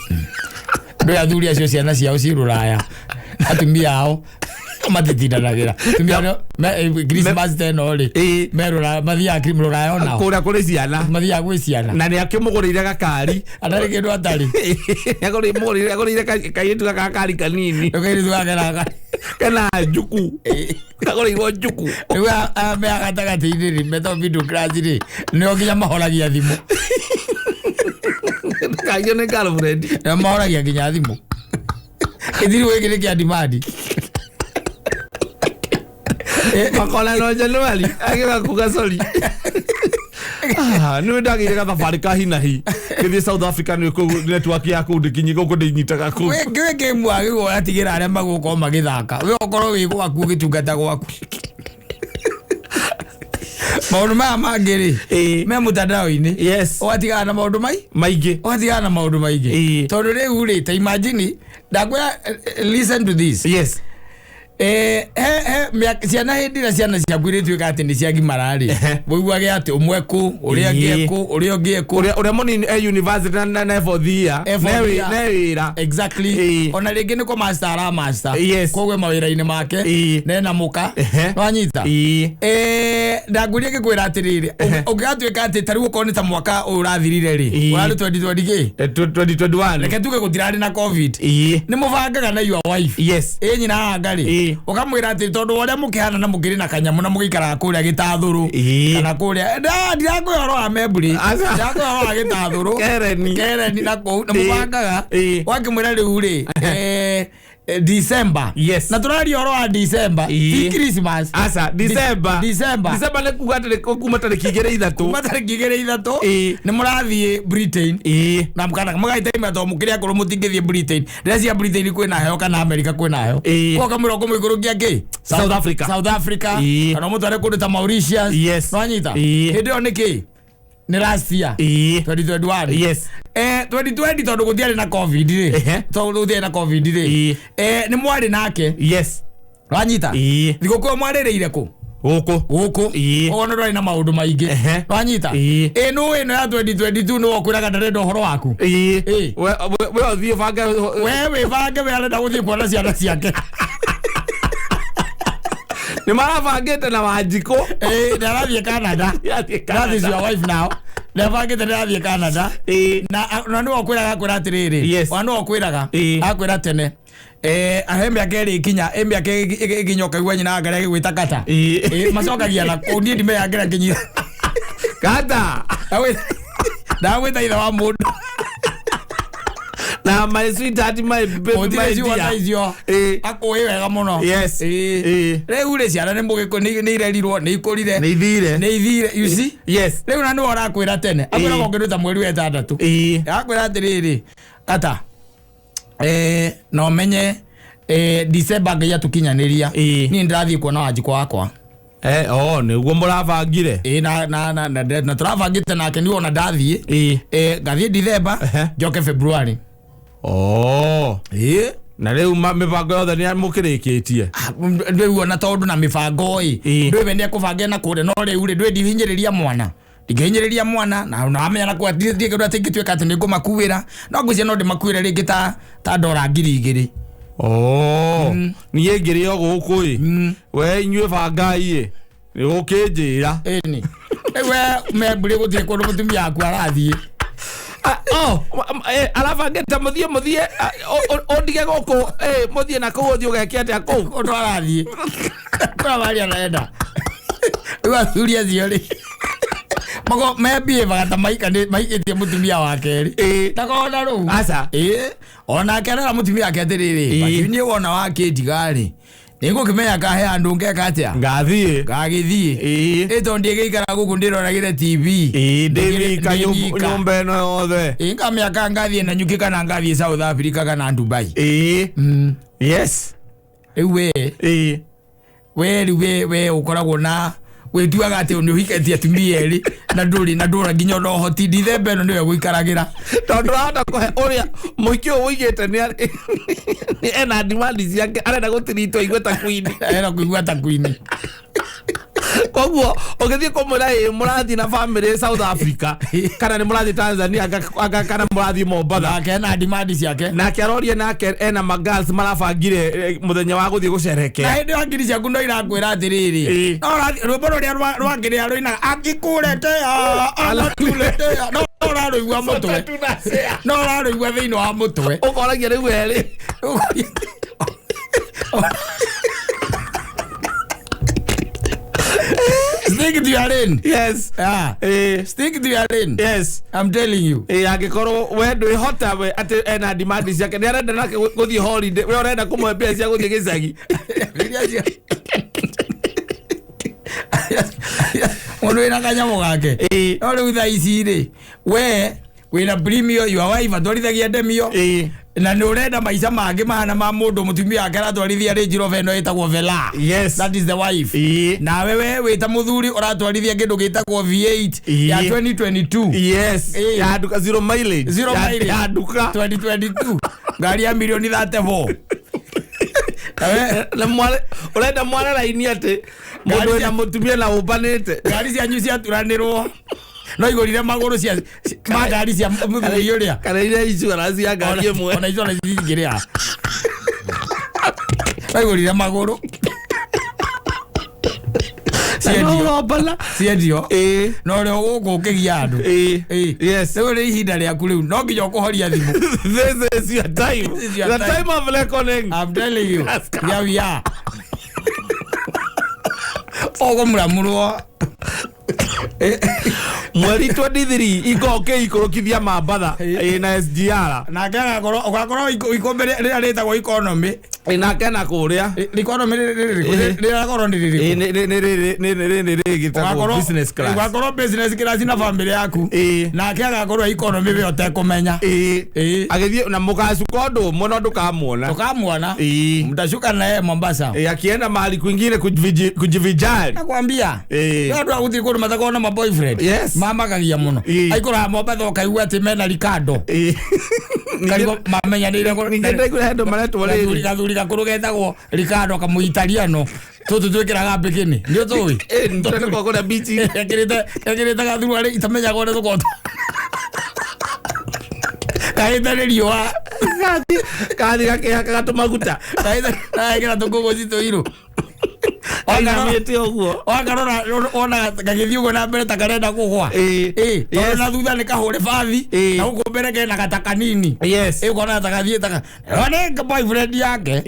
Ndũĩ athuri acio ciana ciao ciĩ rũraya. Atumia ao matitindanagĩra. Atumia Christmas ta ĩno rĩ. Ĩĩ. Me rũraya mathiaga rũraya onao. Kũrĩa kũrĩ ciana. Mathiaga gwĩ ciana. Na nĩ akĩmũgũrĩire gakari. Atarĩ kĩndũ atarĩ. Agũrĩire kairĩtu gaka gakari kanini. Kairĩtu gaka gaka. Kana njuku. Kagũrĩirwo njuku. Rĩu aya me gatagatĩ-inĩ rĩ metagwo middle class rĩ nĩo nginya mahoragia thimũ. Ndũkaigio nĩ girlfriend. Nĩo mahoragia nginya thimũ. Gĩtirĩ gĩkĩ nĩ kĩa demand. Makona no January agĩga kuga sorry. Ah, nĩ ndagĩire gathabarĩ ka hinahi ngĩthiĩ South Africa nĩ kũu network ya kũu ndĩkinyi gũkũ ndĩnyitaga kũu. Wĩ game wagĩrĩirwo ũgatigĩra arĩa magũkorwo magĩthaka, we ũkorwo wĩ gwaku ũgĩtungata gwaku. Maũndũ maya mangĩ rĩ, me mũtandao-inĩ. Ũgatigana na maũndũ mai Maingĩ. Ũgatigana na maũndũ maingĩ. Tondũ rĩu rĩ, ta imagine ndakwĩra, listen to this. He ciana, hĩndĩ ĩrĩa ciana ciaku irĩtuĩka atĩ nĩ ciagimara rĩ, wĩiguage atĩ ũmwe kũ, ũrĩa ũngĩ ekũ, ũrĩa ũngĩ ekũ. Ũrĩa mũnini e university na fourth year. E fourth Ne year. Ne wĩra. Ona rĩngĩ nĩko master ara master. Koguo e mawĩra-inĩ make. Nena mũka. Nĩwanyita? Ndangũria ngĩkwĩra atĩrĩrĩ, ũngĩgatuĩka atĩ ta rĩu okorwo nĩ ta mwaka ũyũ ũrathirire rĩ, ũrarĩ 2020 kĩ? 2021. Reke tuge gũtirarĩ na COVID. Nĩ mũbangaga na your wife. Ĩ nyina anga rĩ, ũkamwĩra atĩ tondũ wa ũrĩa mũkĩhana na mũkĩrĩ na kanyamũ na mũgĩikaraga kũrĩa gĩtathũrũ, kana kũrĩa ndirakũhe ũhoro wa memburi. Aca. Ndirakũhe ũhoro wa gĩtathũrũ. Kereni. Kereni na kũu na mũbangaga wakĩmwĩra rĩu rĩ, December. Na tũraria ũhoro wa December, ti Christmas. Aca, December. December. December nĩ kuga atĩ kuma tarĩki 2 3. Kuma tarĩki 2 3 nĩ mũrathiĩ Britain. Na kana mũgaitaima tondũ mũkĩrĩ akũrũ mũtingĩthiĩ Britain. Ndĩreciria Britain kwĩna heho kana America kwĩna heho. Koguo kamwĩra ũkũmũikũrũkia kĩ? South Africa. South Africa. Kana ũmũtware kũndũ ta Mauritius. Nĩwanyita? Hĩndĩ ĩyo nĩ kĩ? Nĩ last year. 2021. 2020 tondũ gũtiarĩ na COVID rĩ. Tondũ gũtiarĩ na COVID rĩ. Nĩ mwarĩ nake. Wanyita? Thigũkũ ĩyo mwarĩrĩire kũ? Gũkũ. Gũkũ. Koguo nĩ ndwarĩ na maũndũ maingĩ. Wanyita? Ĩ nũ ĩno ya 2022 nĩ wokwĩraga ndarenda ũhoro waku. We ũthiĩ bange. We wĩbange, we arenda gũthiĩ kuona ciana ciake. Nĩ marabangĩte na Wanjikũ. Nĩ arathiĩ Canada. Nĩarathiĩ That is Canada. your wife now. Nĩabangĩte nĩ arathiĩ Canada. Na nĩwe ũkwĩraga akwĩra atĩrĩrĩ. Ona nĩwe ũkwĩraga. Akwĩra tene. Ahe mĩaka ĩrĩ ĩkinya, ĩ mĩaka ĩkinya ũkaigua nyina anga agĩgwĩta kata. Macokagia na kũu, niĩ ndimeyangĩra nginya. Kata. Ndagwĩta ithe wa mũndũ. Na my sweetheart, my baby, my Gũtirĩ ciugo ta dear. icio. Akũĩ wega mũno. Rĩu rĩ, ciana nĩ mũgĩkũ nĩ irerirwo, nĩ ikũrire. Nĩ ithire. Nĩ ithire, you see? Rĩu na nĩwe ũrakwĩra tene. Akwĩraga ũngĩndũ ta mweri wa ĩtandatũ. Akwĩra atĩrĩrĩ, kata, na ũmenye, December Ngai atũkinyanĩria. Niĩ ndĩrathiĩ kuona Wanjikũ wakwa. Oh, nĩguo mũrabangire. Ĩ, na tũrabangĩte nake niĩ ona ndathiĩ. Ngathiĩ December, njoke February. Oh. Na rĩu mĩbango yothe nĩ mũkĩrĩkĩtie. Ah, rĩu ona tondũ na mĩbango ĩ, ndũĩ we nĩekũbange na kũrĩa, no rĩu rĩ, ndũĩ ndihinyĩrĩria mwana, ndingĩhinyĩrĩria mwana na wamenya na kũu ndirĩ kĩndũ atĩ ingĩtuĩka atĩ nĩngũmakuĩra, no ngwĩciria no ndĩmakuĩre rĩngĩ ta ndora 2000. Oh. Niĩ ngĩrĩ o gũkũ ĩ. We inyuĩ bangai ĩ. Nĩ gũkĩnjĩra. Ĩni rĩu we membũrĩ gũtirĩ kũndũ mũtumia waku arathiĩ. Ah, oh, arabangĩte mũthiĩ ah, ũndige gũkũ, mũthiĩ na kũu ũthiĩ ũgeke atĩa kũu? Ũndũ arathiĩ kũrĩa maria arenda. Rĩu athuri acio rĩ, mako mebiĩvaga ta maikĩtie mũtumia wa kerĩ. Ndakona rũu. Aca. Onake arera mũtumia wake atĩrĩrĩ, but niĩ wona wakĩndiga rĩ, nĩngũkĩmenya kahe andũ ngeka atĩa. Ngathiĩ. Ngagĩthiĩ. Ĩ tondũ ndiĩgĩikara gũkũ ndĩroragĩre TV. Ndĩ wika Ndĩ wika. nyũmba ĩno yothe. Ĩ ngamĩaka ngathiĩ na nyuki kana ngathiĩ South Africa kana Dubai. Rĩu we we rĩu we ũkoragwo na wĩtuaga atĩ nĩ ũhikĩtie atumia erĩ na ndũrĩ na ndũra nginya ona ũhoti Dithemba ĩno nĩwe gũikaragĩra. Tondũ ũrahota kũhe ũrĩa mũhiki ũyũ ũigĩte nĩ ena demand ciake, arenda gũtiritwo aigue ta queen. Ena kũigua ta queen. Koguo ũgĩthiĩ kũmwĩra ĩ mũrathiĩ na family South Africa kana nĩ mũrathiĩ Tanzania anga kana mũrathiĩ Mombatha. Nake ena demand ciake. Nake arorie nake ena magirls marabangire mũthenya wa gũthiĩ gũcerekea. Na hĩndĩ ĩyo ngiri ciaku no irakwĩra atĩrĩrĩ, no ũrathiĩ rwĩmbo rũrĩa rwa kĩrĩa rũinaga akikuletea anatuletea, no ũrarũigua mũtwe, no ũrarũigua thĩinĩ wa mũtwe. Ũkoragia rĩu erĩ. Stick to your lane. Stick to your lane. I'm telling you. Angĩkorwo we ndwĩhota we atĩ ena demand ciake nĩ arenda nake gũthiĩ holiday, we ũrenda kũmũhe mbia cia gũthiĩ gĩcagi. Mũndũ wĩna kanyamũ gake. No rĩu thaa ici rĩ, we wĩna premio, your wife atwarithagia Demio, na nĩ ũrenda maica mangĩ mahana ma mũndũ mũtumia wake aratwarithia Range Rover ĩno ĩtagwo Velar. That is the wife. Nawe we wĩ ta mũthuri ũratwarithia kĩndũ gĩtagwo V8 ya 2022. Ya nduka, zero mileage. Zero mileage. Ya nduka. 2022, ngari ya milioni 34. Nawe Na mware urenda mware raini atĩ mũndũ Ngari wĩna mũtumia na ũmbanĩte. Ngari cianyu ciaturanĩrwo no igũrire magũrũ cia ma ngari cia mũthuri ũrĩa. Kana iria insurance ya ngari ĩmwe. Ona icio citingĩrĩha, no igũrire magũrũ. Na no Ciendio. ũrombana. Ciendio. Na ũrĩa gũkũ ũkĩgia andũ. Rĩu nĩ ihinda rĩaku, rĩu no nginya ũkũhoria thimũ. This is your time. This is your The time. time of reckoning. I'm telling you. Has come. Here we are. Ũkũmuramurwo. Mweri 23 ikorwo ũkĩikũrũkithia mambatha ĩ na SGR. Nake agakorwo ũgakorwo ikũmbĩ rĩrĩa rĩtagwo economy. Ĩ nake na kũrĩa. Economy rĩrakorwo nĩ rĩrĩkũ? Ĩ nĩ rĩgĩtagwo business class. Ũgakorwo business class na family yaku. Nake agakorwo economy we ũtekũmenya. Agĩthiĩ na mũgacuka ũndũ ũmwe no ndũkamuona. Tukamwona. Mtashuka naye Mombasa. Akienda mahali kwingine kujivijari. Nakwambia. Andũ a gũthiĩ kũndũ matakoragwo na ma boyfriend. Mamakagia mũno. Aikũraga Mombatha ũkaigua atĩ mena Ricardo. Karigwo mamenyanĩire Ningĩ ndaigua he andũ maretwo rĩrĩ. Gathuri gakũrũ getagwo Ricardo kamũitaliano tũtũ twĩkĩraga mbikini nĩ ũtũĩ. Nĩtũkoragwo kũrĩa beach. Gekĩrĩte gathuruarĩ itamenyaga ũrĩa tũkoragwo kahĩte nĩ riũa. Kathi gakĩhakaga tũmaguta. Kahĩte gagekĩra tũkũgũci tũirũ. Kainamĩte ũguo. Wakarora wona gagĩthiĩ ũguo na mbere ta karenda kũgwa. Tondũ na thutha nĩ kahũre bathi, na gũkũ mbere kena gata kanini. Ũkona ta gathiĩ ta nĩ boyfriend yake.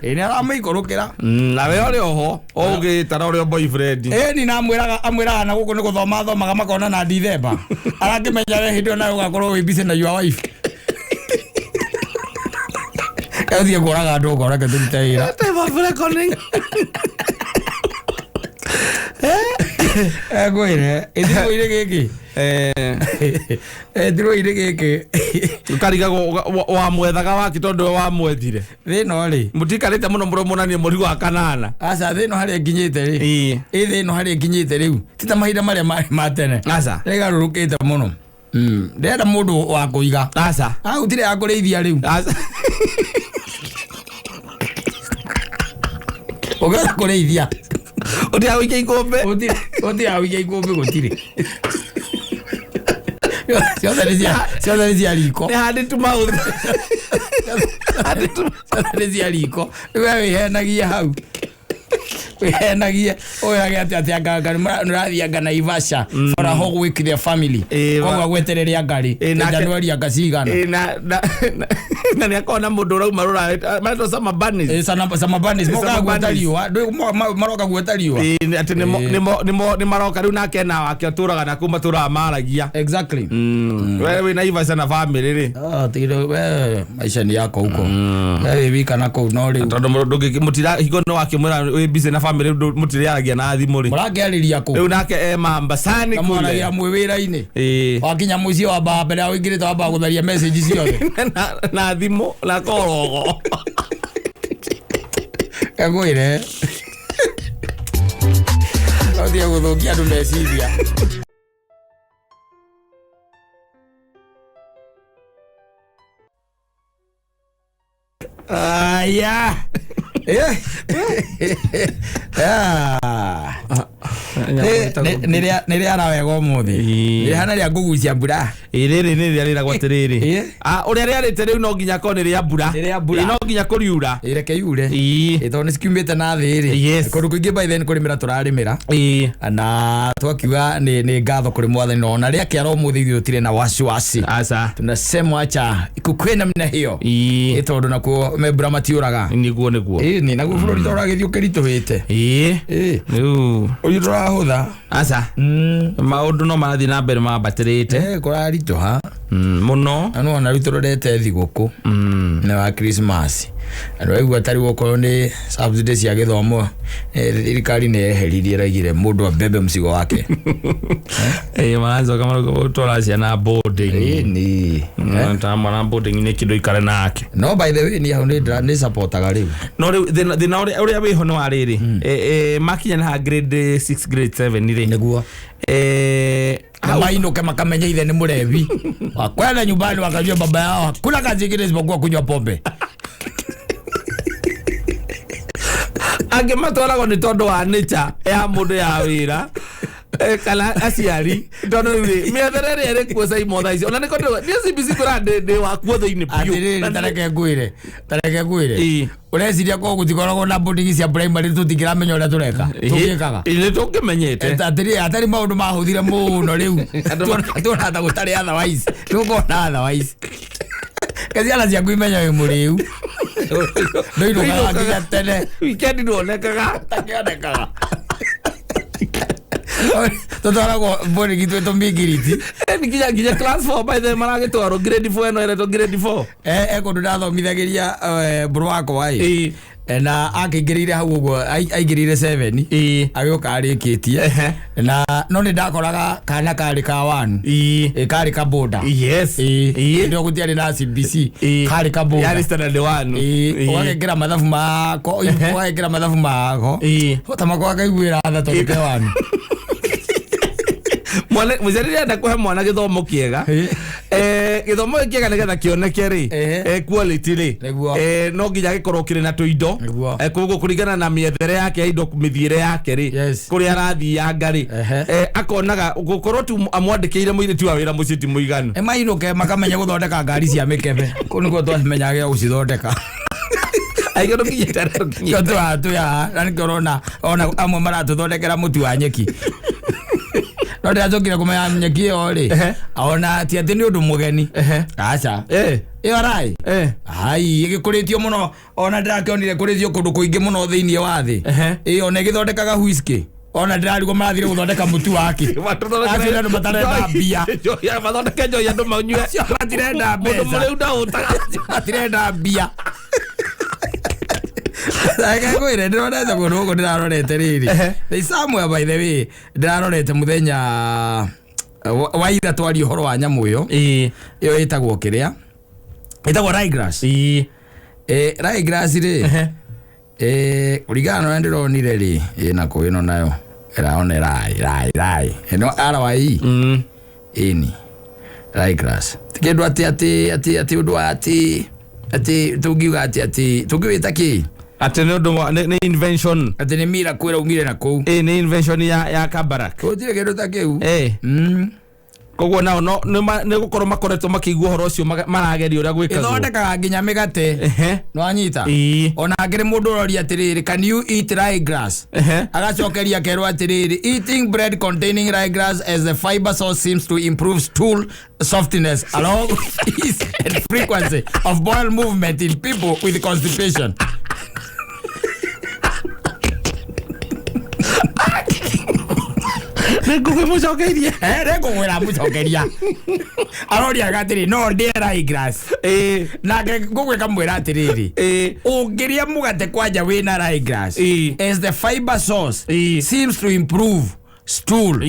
Nĩ aramũikũrũkĩra. Nawe ũrĩ oho ũgĩtara ũrĩa boyfriend. Ĩni na amwĩraga amwĩraga na gũkũ nĩ gũthoma athomaga makona na Dithemba arakĩmenya we hĩndĩ ĩyo nawe ũgakorwo wĩ busy na your wife. Gathiĩ kũraga andũ ũkora reke tũrute wĩra. Time of reckoning. Ngwĩre ĩthirwo-inĩ gĩkĩ. Ĩthirwo-inĩ gĩkĩ. Ũkarigagwo wamwethaga waki tondũ we wamwethire. Thĩna rĩ. Mũtikarĩte mũno mũrũmonanie mweri wa kanana. Aca, thĩna harĩa nginyĩte rĩ, ĩ thĩna harĩa nginyĩte rĩu ti ta mahinda marĩa marĩ ma tene. Aca. Rĩgarũrũkĩte mũno. Ndĩrenda mũndũ wa kũiga. Aca. Gũtirĩ ya kũrĩithia rĩu. Aca. Ũngĩenda kũrĩithia. Ũtiga gũikia ikũmbĩ. Gũtirĩ, gũtirĩ ya gũikia ikũmbĩ, gũtirĩ. Ciothe nĩ cia riko. Nĩ hand to mouth. Ciothe nĩ cia riko. Rĩu we wĩhenagie hau, wĩhenagie ũyage atĩ anga nĩ ũrathiĩ anga Naivasha for a whole week, their family. Koguo gweterere ngari Januari anga cigana. Na nĩ akorwo na mũndũ ũrauma rũraya maretwo Summer Bunnies. Summer Bunnies mokaga Summer guota Bunnies. riũa. Maroka guota riũa. Atĩ nĩmo maroka rĩu nake na wake atũraga na kũu matũraga maragia. We wĩ Naivasha na family rĩ. Ah, tigire we maisha ni yako huko, we wĩ wika na kũu no rĩu. Tondũ mũtira hingo no wakĩmwĩra wĩ busy na family mũtirĩaragia na thimũ rĩ. Mũrakĩarĩria kũ? Rĩu nake e Mambasani Na mwaragia kule. mwĩ wĩra-inĩ. Wakinya mũciĩ wambaga mbere ya ũingĩrĩte wambaga gũtharia message ciothe. Na thimũ na korogo. Ngwĩre ũthiĩ gũthũkia andũ meciria. Aya. Ah. Nĩ rĩara wega ũmũthĩ. Rĩhana rĩa ngũgucia mbura. Ĩ rĩrĩ nĩ rĩrĩa rĩragwo atĩrĩrĩ. Ũrĩa rĩarĩte rĩu no nginya korwo nĩ rĩa mbura. Nĩ rĩa mbura. Ĩ, no nginya kũriura. Reke yure. Ĩ tondũ nĩ cikiumĩte na thĩ rĩ. Kũndũ kũingĩ by then kũrĩmĩra tũrarĩmĩra. Na twakiuga nĩ ngatho kũrĩ mwathani na ona rĩa kĩara ũmũthĩ ithuĩ tũtirĩ na wasiwasi. Aca. Tunasema acha ikukwe namna hiyo. Ĩ tondũ nakuo membura matiũraga. Nĩguo. Ĩ nĩ naguo bũrũri tũragĩthiĩ ũkĩritũhĩte. Ĩ Rĩu ũyũ tũrahũtha. Aca, maũndũ no marathiĩ na mbere mambatĩrĩte. Kũraritũha. Muno. Na nĩwona rĩu tũrorete thigũkũ na wa Christmas, andũ aigua tarĩu okorwo nĩ subsidy cia gĩthomo, thirikari nĩ yeheririe, ĩraigire mũndũ abebe mzigo wake. Maracoka marauga ciana boarding. Ĩni. Ta mwana boarding nĩ kĩndũ ikare nake. No by the way, niĩ hau nĩ supportaga rĩu. No rĩu thĩna ũrĩa wĩho nĩ wa rĩrĩ, makinya nĩ ha grade 6, grade 7 rĩ, Nĩguo na mainuke makamenya ithe nĩ mũrevi, wakwenda nyumbani wakajua baba yao hakuna kazi ingine isipokuwa kunywa pombe. Angĩ matwaragwo nĩ tondũ wa nature ya mũndũ ya wĩra, kana aciari, tondũ rĩu rĩ, mĩethere ĩrĩa ĩrĩ kuo Saimo thaa ici, ona nĩko niĩ CBC kwĩra ndĩ wakuo thĩinĩ biũ. Atĩrĩrĩ, tareke ngwĩre, ũreciria korwo gũtikoragwo na boarding cia primary tũtingĩramenya ũrĩa tũreka tũgĩkaga? Nĩ tũngĩmenyete. Atĩrĩrĩ, atarĩ maũndũ mahũthire mũno rĩu tuona ta gũtarĩ otherwise, tũkona otherwise ke ciana ciaku imenya wĩ mũrĩu, ndũinũkaga nginya tene. Weekend ndũonekaga. Takĩonekaga tũtwaragwo boarding twĩ tũmingiriti. Nginya class 4 by the way maragĩtwarwo, grade 4 ĩno ĩretwo grade 4. Kũndũ ndathomithagĩria mbũrũ wakwa ĩ, na akĩingĩrĩire hau ũguo, aingĩrĩire 7, agĩũka arĩkĩtie, na no nĩ ndakoraga kana karĩ ka 1, karĩ ka boda. Hĩndĩ ĩyo gũtiarĩ na CBC. Karĩ ka boda. Yarĩ standard 1. Ũgagĩkĩra mathabu mako, ũgagĩkĩra mathabu mako ta mako akaiguĩra tha tondũ ke 1. Mwana mũciari arenda kũhe mwana gĩthomo kĩega, gĩthomo gĩkĩ kĩega nĩgetha kĩoneke rĩ, quality rĩ, no nginya gĩkorwo kĩrĩ na tũindo. Koguo kũringana na mĩethere yake ya indo, mĩthiĩre yake rĩ, kũrĩa arathianga rĩ, akonaga gũkorwo tu amwandĩkĩire mũirĩtu wa wĩra mũciĩ ti mũiganu. Mainũke makamenya gũthondeka ngari cia mĩkebe, kũu nĩkuo twamenyaga gũcithondeka. Aigĩ ndũkinyĩte. Kĩo tũratũya na nĩkĩo ũrona ona amwe maratũthondekera mũtu wa nyeki, no ndĩracokire kũmenya nyeki ĩyo rĩ, ona ti atĩ nĩ ũndũ mũgeni, aca. Ĩyo rai ai ĩgĩkũrĩtio mũno, ona ndĩrakĩonire kũrĩtio kũndũ kũingĩ mũno thĩinĩ wa thĩ. Ĩ ona ĩgĩthondekaga whisky, ona ndĩrarigwo marathire gũthondeka mũtu wake. Acio andũ matarenda mbia. Mathondeke njohi andũ manyue. Acio matirenda mũndũ mbeca. Mũrĩu ndaũtaga. Matirenda mbia. Reke ngwĩre, ndĩronete kũndũ gũkũ ndĩrarorete rĩrĩ. There is somewhere, by the way, ndĩrarorete mũthenya wa ira twaria ũhoro wa nyamũ ĩyo. Ĩyo ĩtagwo kĩrĩa ĩtagwo ryegrass. Ryegrass rĩ, kũringana na ũrĩa ndĩronire rĩ, ĩna kũ ĩno nayo ĩraona rai rai rai ĩno RYE. Ĩni ryegrass ti kĩndũ atĩ ũndũ wa atĩ tũngiuga atĩ tũngĩwĩta kĩ? Atĩ nĩ ũndũ nĩ invention. Atĩ nĩ mira kwĩra umire na kũu. Nĩ invention ya Kabarak. Gũtirĩ kĩndũ ta kĩu. Koguo nao no nĩ gũkorwo makoretwo makĩigua ũhoro ũcio, marageria ũrĩa gwĩkagwo. Ĩthondekaga nginya mĩgate. Nĩwanyita? Ona angĩrĩ mũndũ ũroria atĩrĩrĩ, "Can you eat ryegrass?" Agacokeria akerwo atĩrĩrĩ, "Eating bread containing ryegrass as the fiber source seems to improve stool softness along with ease and frequency of bowel movement in people with constipation." Nĩ ngũkĩmũcokeirie. Rĩngũgwĩra mũcokeria aroriaga atĩrĩ, "No ndĩe ryegrass?" Nake ngũgwĩka mwĩra atĩrĩrĩ, ũngĩrĩa mũgate kwanja wĩna ryegrass as the fiber source seems to improve stool.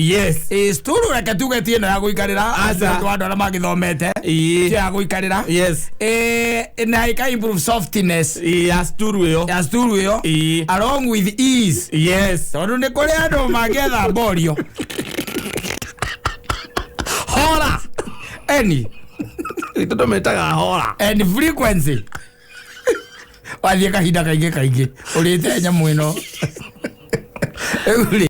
Stool reke tuge ti ĩno ya gũikarĩra. Aca. Andũ arĩa magĩthomete, ti ya gũikarĩra. Na ĩka improve softness Ya stool ĩyo. Ya stool ĩyo along with ease, tondũ nĩ kũrĩ andũ mangĩetha mborio hora any tondũ metaga hora. And frequency, wathiĩ kahinda kaingĩ kaingĩ ũrĩte nyamũ ĩno rĩu rĩ,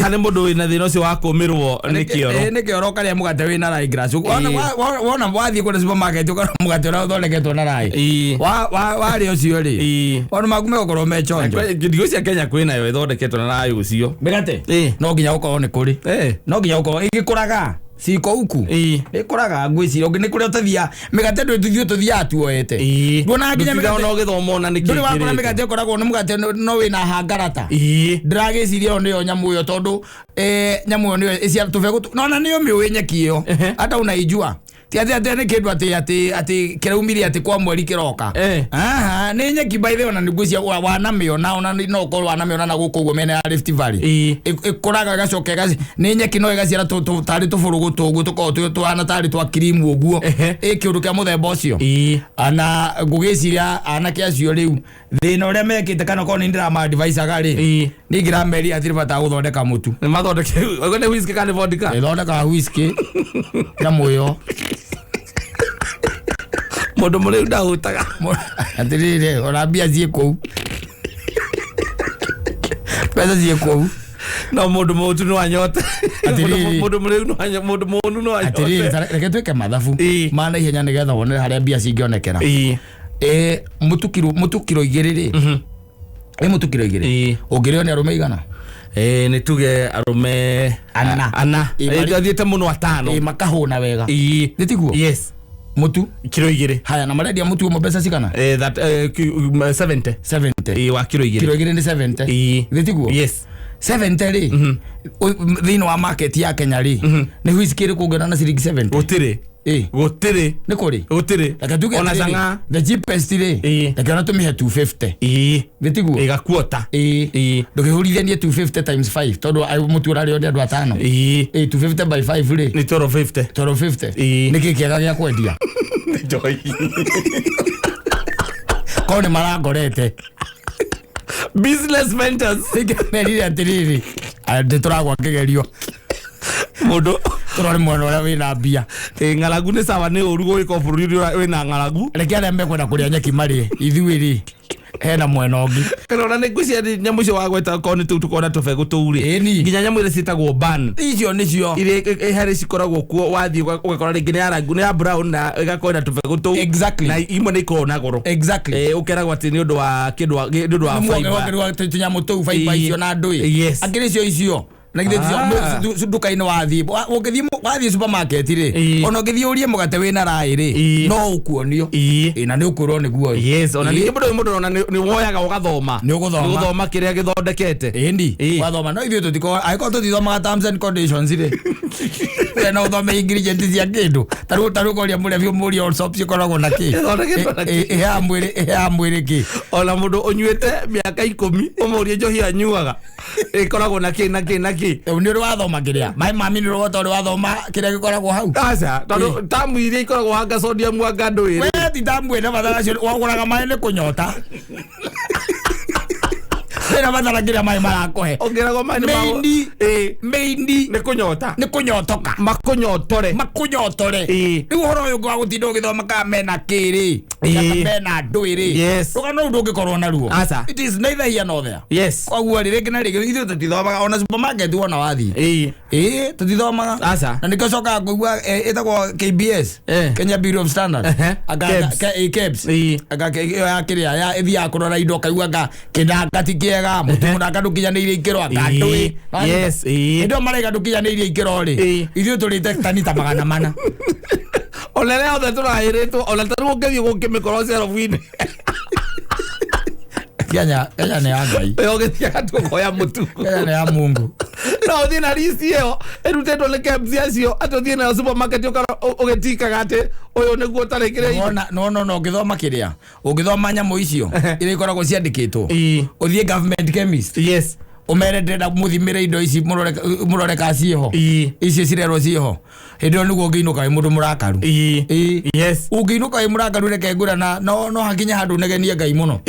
Harĩ mũndũ wĩna thĩna ũcio wa kũmĩrwo nĩ kĩoro. Nĩ kĩoro, ũkarĩa mũgate wĩna rye grass. Wona wathiĩ kũrĩa supermarket ũkona mũgate ũrĩa ũthondeketwo na rye. Warĩa ũcio rĩ, maũndũ maku megũkorwo me chonjo. Ndigũ cia Kenya kwĩnayo ĩthondeketwo na raĩ ũcio. Mĩgate no nginya gũkorwo nĩ kũrĩ, no nginya gũkorwo ĩgĩkũraga. Ciko huku. Nĩ ĩkũraga ngwĩciria ũngĩ nĩ kũrĩa ũtathia mĩgate ndũrĩ tũthiĩ tũthiaga tuoete. Nduonaga nginya mĩgate mĩgate no gĩthomo ona nĩ ndũrĩ wakora mĩgate ĩkoragwo nĩ mũgate no wĩna hangarata. Ndĩragĩciria ĩyo nĩyo nyamũ ĩyo tondũ nyamũ ĩyo nĩyo ĩcia tũbegũ no na nĩyo mĩũĩ nyeki ĩyo hata unaijua ti atĩ atĩ nĩ kĩndũ atĩ atĩ atĩ kĩraumire atĩ kwa mweri kĩroka. Aha, nĩ nyeki by the way ona nĩ ngwĩciria wanamĩona ona no ũkorwo wanamĩona na gũkũ ũguo mĩena ya Rift Valley. Ĩkũraga ĩgacoka nĩ nyeki no ĩgaciara tarĩ tũbũrũgũ tũguo tũkoragwo tũhana tarĩ twa kirimu ũguo. Ĩ kĩũndũ kĩa mũthemba ũcio. Ana ngũgĩciria anake acio rĩu thĩna ũrĩa mekĩte kana korwo nĩ ndĩrama-advisaga rĩ, niĩ ngĩrameria hatirĩ bata wa gũthondeka mũtu. Nĩ mathondeke nĩ whisky kana nĩ vodka? Ĩthondekaga whisky nyamũ ĩyo. Mũndũ mũrĩu ndahutaga. Atĩrĩrĩ, ona mbia ciĩ kũu, mbeca ciĩ kũu. No mũndũ mũtu no anyote. Atĩrĩrĩ. Mũndũ mũrĩu no anyote, mũndũ mũnu no anyote. Atĩrĩrĩ, reke twĩke mathabu ma naihenya nĩgetha wone harĩa mbia cingĩonekera. Mũtu kiro, mũtu kiro 2 rĩ, ĩ mũtu kiro 2 ũngĩrĩo nĩ arũme igana? Nĩ tuge arũme Ana. Ana. Athiĩte mũno atano. Makahũna wega. Nĩ tiguo? Yes. Mũtu kiro 2. Haya, na marendia mũtu ũmwe mbeca cigana? That 70. 70. Wa kiro 2. Kiro 2 nĩ 70. Nĩ tiguo? Yes. 70 rĩ, thĩinĩ wa market ya Kenya rĩ, nĩ whisky ĩrĩkũ ũngĩona na ciringi 70? Gũtirĩ. Gũtirĩ. Nĩ kũrĩ? Gũtirĩ. Reke tuge ona atĩrĩrĩ, cang'aa. the cheapest rĩ, reke ona tũmĩhe 250. Nĩ tiguo? Ĩgakuota. Ndũkĩhũrithanie 250 times 5 tondũ mũtu ũrarĩo nĩ andũ atano. 250 by 5 rĩ, Nĩ 1250. 1250. Nĩ kĩ kĩega gĩa kwendia? Nĩ njohi. Korwo nĩ marangorete. Business ventures. Merire atĩrĩrĩ, nĩ tũragwa kĩgerio. Mũndũ Tũrore mwena ũrĩa wĩna mbia. Ng'aragu nĩ sawa, nĩ ũru gũgĩkorwo bũrũri ũrĩa wĩna ng'aragu. Reke arĩa mekwenda kũrĩa nyeki marĩe, ithuĩ rĩ, hena mwena ũngĩ. Kana ona nĩ ngwĩciria nyamũ icio wagweta korwo nĩ tũu tũkorwo na tũbegũ tũu rĩ, nginya nyamũ iria ciĩtagwo ban Icio nĩcio. Iria harĩ cikoragwo kuo, wathiĩ ũgakora rĩngĩ nĩ ya rangi, nĩ ya brown na ĩgakorwo na tũbegũ tũu. Na imwe nĩ ikoragwo na goro. Ũkeragwo atĩ nĩ ũndũ wa kĩndũ nĩ ũndũ wa fiber. Wongererwo tũnyamũ tũu fiber icio na ndũĩ. Akĩrĩ cio icio. Na githĩ ticio nduka-inĩ wathiĩ, ũngĩthiĩ wathiĩ supermarket rĩ, ona ũngĩthiĩ ũrie mũgate wĩna raĩ rĩ, no ũkuonio. Na nĩ ũkwĩrwo nĩguo. Yes, ona ningĩ mũndũ ũyũ mũndũ ona nĩ woyaga ũgathoma. Nĩ ũgũthoma. Nĩ ũgũthoma kĩrĩa gĩthondekete. Ĩni, wathoma no ithuĩ tũtikoragwo, angĩkorwo tũtithomaga terms and conditions rĩ, we no ũthome ingredients cia kĩndũ. Ta rĩu ũkoria mũrebi ũmũrie all soap cikoragwo na kĩ? Ĩthondeketwo na kĩ? Ĩheaga mwĩrĩ, ĩheaga mwĩrĩ kĩ? Ona mũndũ ũnyuĩte mĩaka 10 ũmũrie njohi anyuaga ĩkoragwo na kĩ na kĩ na kĩ. Nĩ ũrĩ wathoma kĩrĩa maĩ ma mineral water, ũrĩ wathoma kĩrĩa gĩkoragwo hau? Aca, tondũ tamu iria ikoragwo hanga sodium anga ndũĩ. We ti tamu ĩna bata nacio, wagũraga maĩ nĩ kũnyota. Wĩna bata na kĩrĩa maĩ marakũhe. Ũngĩragwo maĩ nĩ Mĩindi. Mĩindi. Nĩ kũnyota. Nĩ kũnyotoka. Makũnyotore. Makũnyotore. Rĩu ũhoro ũyũ wa gũtinda ũgĩthoma kana mena kĩ rĩ, kana mena ndũĩ rĩ, rũgano rũu ndũngĩkorwo naruo. Aca. It is neither here nor there. Koguo rĩ, rĩngĩ na rĩngĩ ithuĩ tũtithomaga ona supermarket wona wathiĩ. Tũtithomaga. Aca. Na nĩkĩo cokaga kũigua, ĩtagwo KBS, Kenya Bureau of Standards. KEBS. KEBS. Anga ĩyo ya kĩrĩa, ya ĩthiaga kũrora indo ũkaigua anga kĩnanga ti kĩega, mũtu mũnanga ndũkinyanĩirie ikĩro, anga ndũĩ. Hĩndĩ ĩyo maraiga ndũkinyanĩirie ikĩro rĩ, ithuĩ tũrĩte tani ta 400. Ona rĩrĩa othe tũrahĩrĩtwo, ona ta rĩu ũngĩthiĩ gũkĩmĩkorwo cerobu-inĩ. Kenya nĩ ya Ngai. Ĩyo ũgĩthiaga tu ũkoya mũtu. Kenya nĩ ya Mungu. No ũthiĩ na list ĩyo ĩrutĩtwo nĩ KEBS acio, atĩ ũthiĩ nayo supermarket ũgĩtikaga atĩ ũyũ nĩguo ũtarĩ kĩrĩa Nĩwona, no, ũngĩthoma kĩrĩa, ũngĩthoma nyamũ icio iria ikoragwo ciandĩkĩtwo, ũthiĩ government chemist, ũmere ndĩrenda mũthimĩre indo ici, mũrore kana ciĩho. Icio cirerwo ciĩho. Hĩndĩ ĩyo nĩguo ũngĩinũka wĩ mũndũ mũrakaru. Ũngĩinũka wĩ mũrakaru, reke ngwĩra na no hakinye handũ ũnegenie Ngai mũno.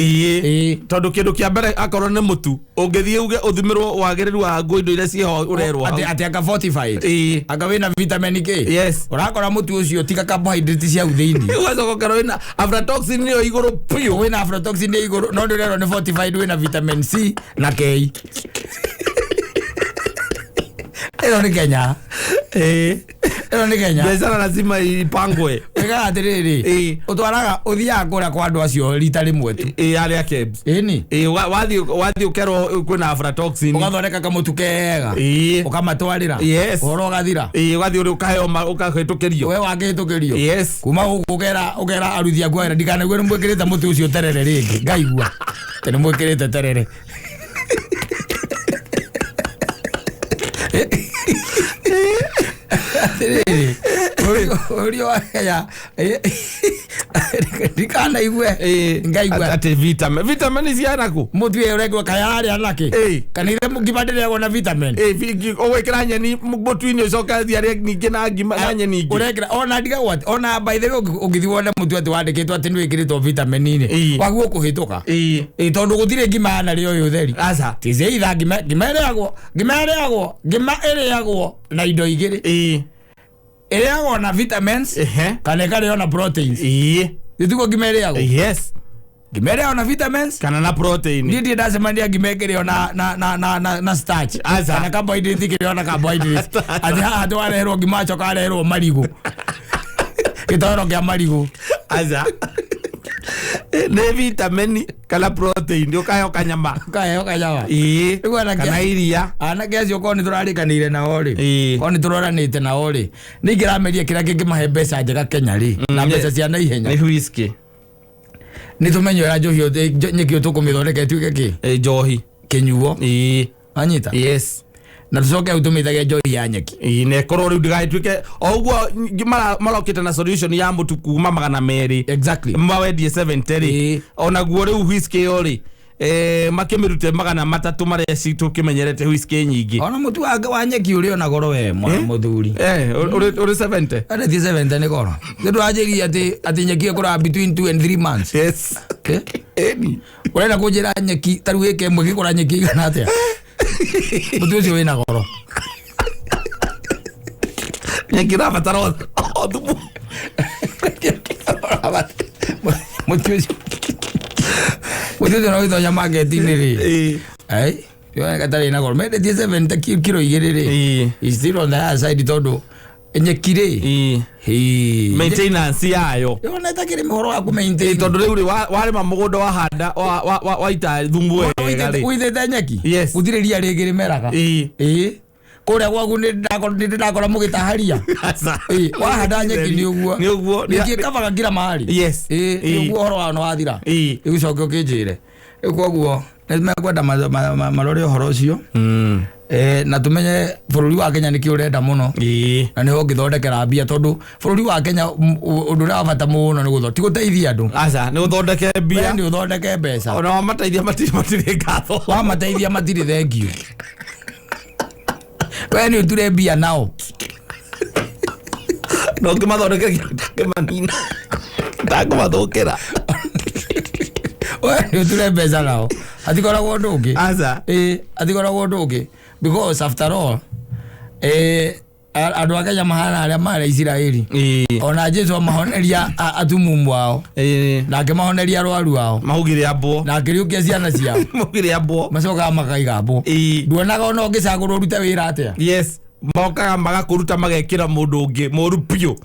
Tondũ kĩndũ kĩa mbere akorwo nĩ mũtu, ũngĩthiĩ uge ũthimĩrwo wagĩrĩru wa nguo indo iria ciĩho ũrerwo hau. Atĩ anga fortified. Anga wĩna vitamin K. Ũrakora mũtu ũcio tiga carbohydrate cia hau thĩinĩ. Ũgacoka ũkerwo wĩna aflatoxin nĩyo igũrũ biũ. Wĩna aflatoxin nĩ igũrũ, no ndĩrerwo nĩ fortified wĩna vitamin C na K. Ĩno nĩ Kenya. Ĩno nĩ Kenya. Biacara lazima ipangwe. Wĩkaga atĩrĩrĩ, ũtwaraga, ũthiaga kũrĩa kwa andũ acio rita rĩmwe tu. Ĩĩ, arĩa KEBS. Ĩni. Ĩĩ, wathiĩ ũkerwo kwĩna aflatoxin. Ũgathondeka kamũtu kega. Ũkamatwarĩra. Ũhoro ũgathira. Ĩĩ, ũgathiĩ ũrĩ ũkaheo ũkahĩtũkĩrio. We wakĩhĩtũkĩrio. Kuma gũkũ ũkera aruthi aku wĩra, ndikanaigue nĩ mwĩkĩrĩte mũtĩ ũcio terere rĩngĩ. Ngaigua atĩ nĩ mwĩkĩrĩte terere. Atĩrĩrĩ, bũrũri wa Kenya, ndikanaigue ngaigua Atĩ vitamin, vitamin ciana kũ? Mũtu ũyũ ũrekwo kaya arĩa nakĩ? Kana ithe ngima ndĩrĩagwo na vitamin? Ĩĩ, ũgwĩkĩra nyeni mũtu-inĩ, ũcoke athiĩ arĩe ningĩ na ngima na nyeni ingĩ. Ũrekĩra ona ndigagwo atĩ ona by the way ũngĩthiĩ wone mũtu atĩ wandĩkĩtwo atĩ nĩ wĩkĩrĩtwo vitamin-inĩ, waguo kũhĩtũka. Ĩĩ, tondũ gũtirĩ ngima yanarĩo ũyũ ũtheri. Aca. Ticeitha ngima, ngima ĩrĩagwo na indo igĩrĩ. Ĩrĩagwo na vitamins kana ĩkarĩo na proteins. Nĩtiguo ngima ĩrĩagwo? Yes. Ngima ĩrĩagwo na vitamins kana na protein. Niĩ ndirĩ ndacemania ngima ĩkĩrĩo na starch Aca. kana carbohydrate, ĩkĩrĩo na carbohydrate, atĩ haha atĩ wareherwo ngima acoka areherwo marigũ, gĩtoero kĩa marigũ. Aca, nĩ vitamin kana protein, ũkaheo kanyama. Ũkaheo kanyama. Rĩu Kana iria. Anake acio korwo nĩ tũrarĩkanĩire nao rĩ, korwo nĩ tũroranĩte nao rĩ, nĩ ingĩrameria kĩrĩa kĩngĩmahe mbeca njega Kenya rĩ, na mbeca cia naihenya. Nĩ whisky. Nĩ tũmenye ũrĩa njohi nyeki ĩyo tũkũmĩthondeka ĩtuĩke kĩ? Njohi. Kĩnyuo. Anyita. Na tũcoke hau tũmĩtage njohi ya nyeki. Ĩĩ, na ĩkorwo rĩu ndĩgagĩtuĩke o ũguo marokĩte na solution ya mũtu kuma 200 mawendie 70 rĩ. Onaguo rĩu whisky ĩyo rĩ, makĩmĩrute 300 marĩa tũkĩmenyerete whisky nyingĩ. Ona mũtu wa nyeki ũrĩ ona goro we mwana mũthuri. Ũrĩ 70. Arĩ 70 nĩ goro. Nĩ ndũranjĩria atĩ nyeki ĩkũraga between 2 and 3 months. Eh? Ĩni. Ũrenda kũnjĩra nyeki ta rĩu ĩka ĩmwe ĩgĩkũra nyeki igana atĩa? Mũtu ũcio wĩna goro. Nyeki ĩrabatara o thumu. Mũtu ũcio no gĩtonya market-inĩ rĩ. Ai, yoneka tarĩ na goro. Mendetie 70 kiro 2 rĩ. Is still on the higher side tondũ nyeki rĩ. Hĩ. Maintenance yayo. Yona ĩtakĩrĩ ũhoro wa kũ-maintain. Tondũ rĩu rĩ, warĩma mũgũnda, wahanda, waita thumu wega rĩ. Ũithĩte nyeki. Yes. Gũtirĩ ria rĩngĩ rĩmeraga. Ĩĩ. Kũrĩa gwaku nĩ ndakora mũgĩtaharia. Aca. Ĩĩ, wahanda nyeki nĩ ũguo. Nĩ ũguo. Nyeki ĩkavaga kila mahali. Ĩĩ, nĩ ũguo ũhoro wao nĩ wathira. Rĩu ũcoke ũkĩnjĩre. Rĩu koguo nĩ mekwenda marore ũhoro ũcio. Na tumenye bũrũri wa Kenya nĩkĩ ũrenda mũno. Na nĩho ũngĩthondekera mbia, tondũ bũrũri wa Kenya ũndũ ũrĩa wa bata mũno nĩ ti gũteithia andũ. Aca, nĩ ũthondeke We mbia. nĩ ũthondeke mbeca. Ona wamateithia matirĩ ngatho. Wamateithia matirĩ thengiũ. We nĩ ũture mbia nao. Na ũngĩmathondekera ndangĩmanina, ndangĩmathũkĩra. We nĩ ũture mbeca nao. Hatikoragwo ũndũ ũngĩ. Aca. Ĩĩ, hatikoragwo ũndũ ũngĩ. Because after all, andũ a Kenya mahana arĩa marĩ Isiraeli. Ona Jesu amahoneria atumumu ao. Na akĩmahoneria arwaru ao. Mahugire ambwo. Na akĩriũkia ciana ciao. Mahugire ambwo. Macokaga makaiga mbũ. Nduonaga ona ũngĩcagũrwo ũrute wĩra atĩa? Yes, mokaga magakũruta magekĩra mũndũ ũngĩ mũru biũ.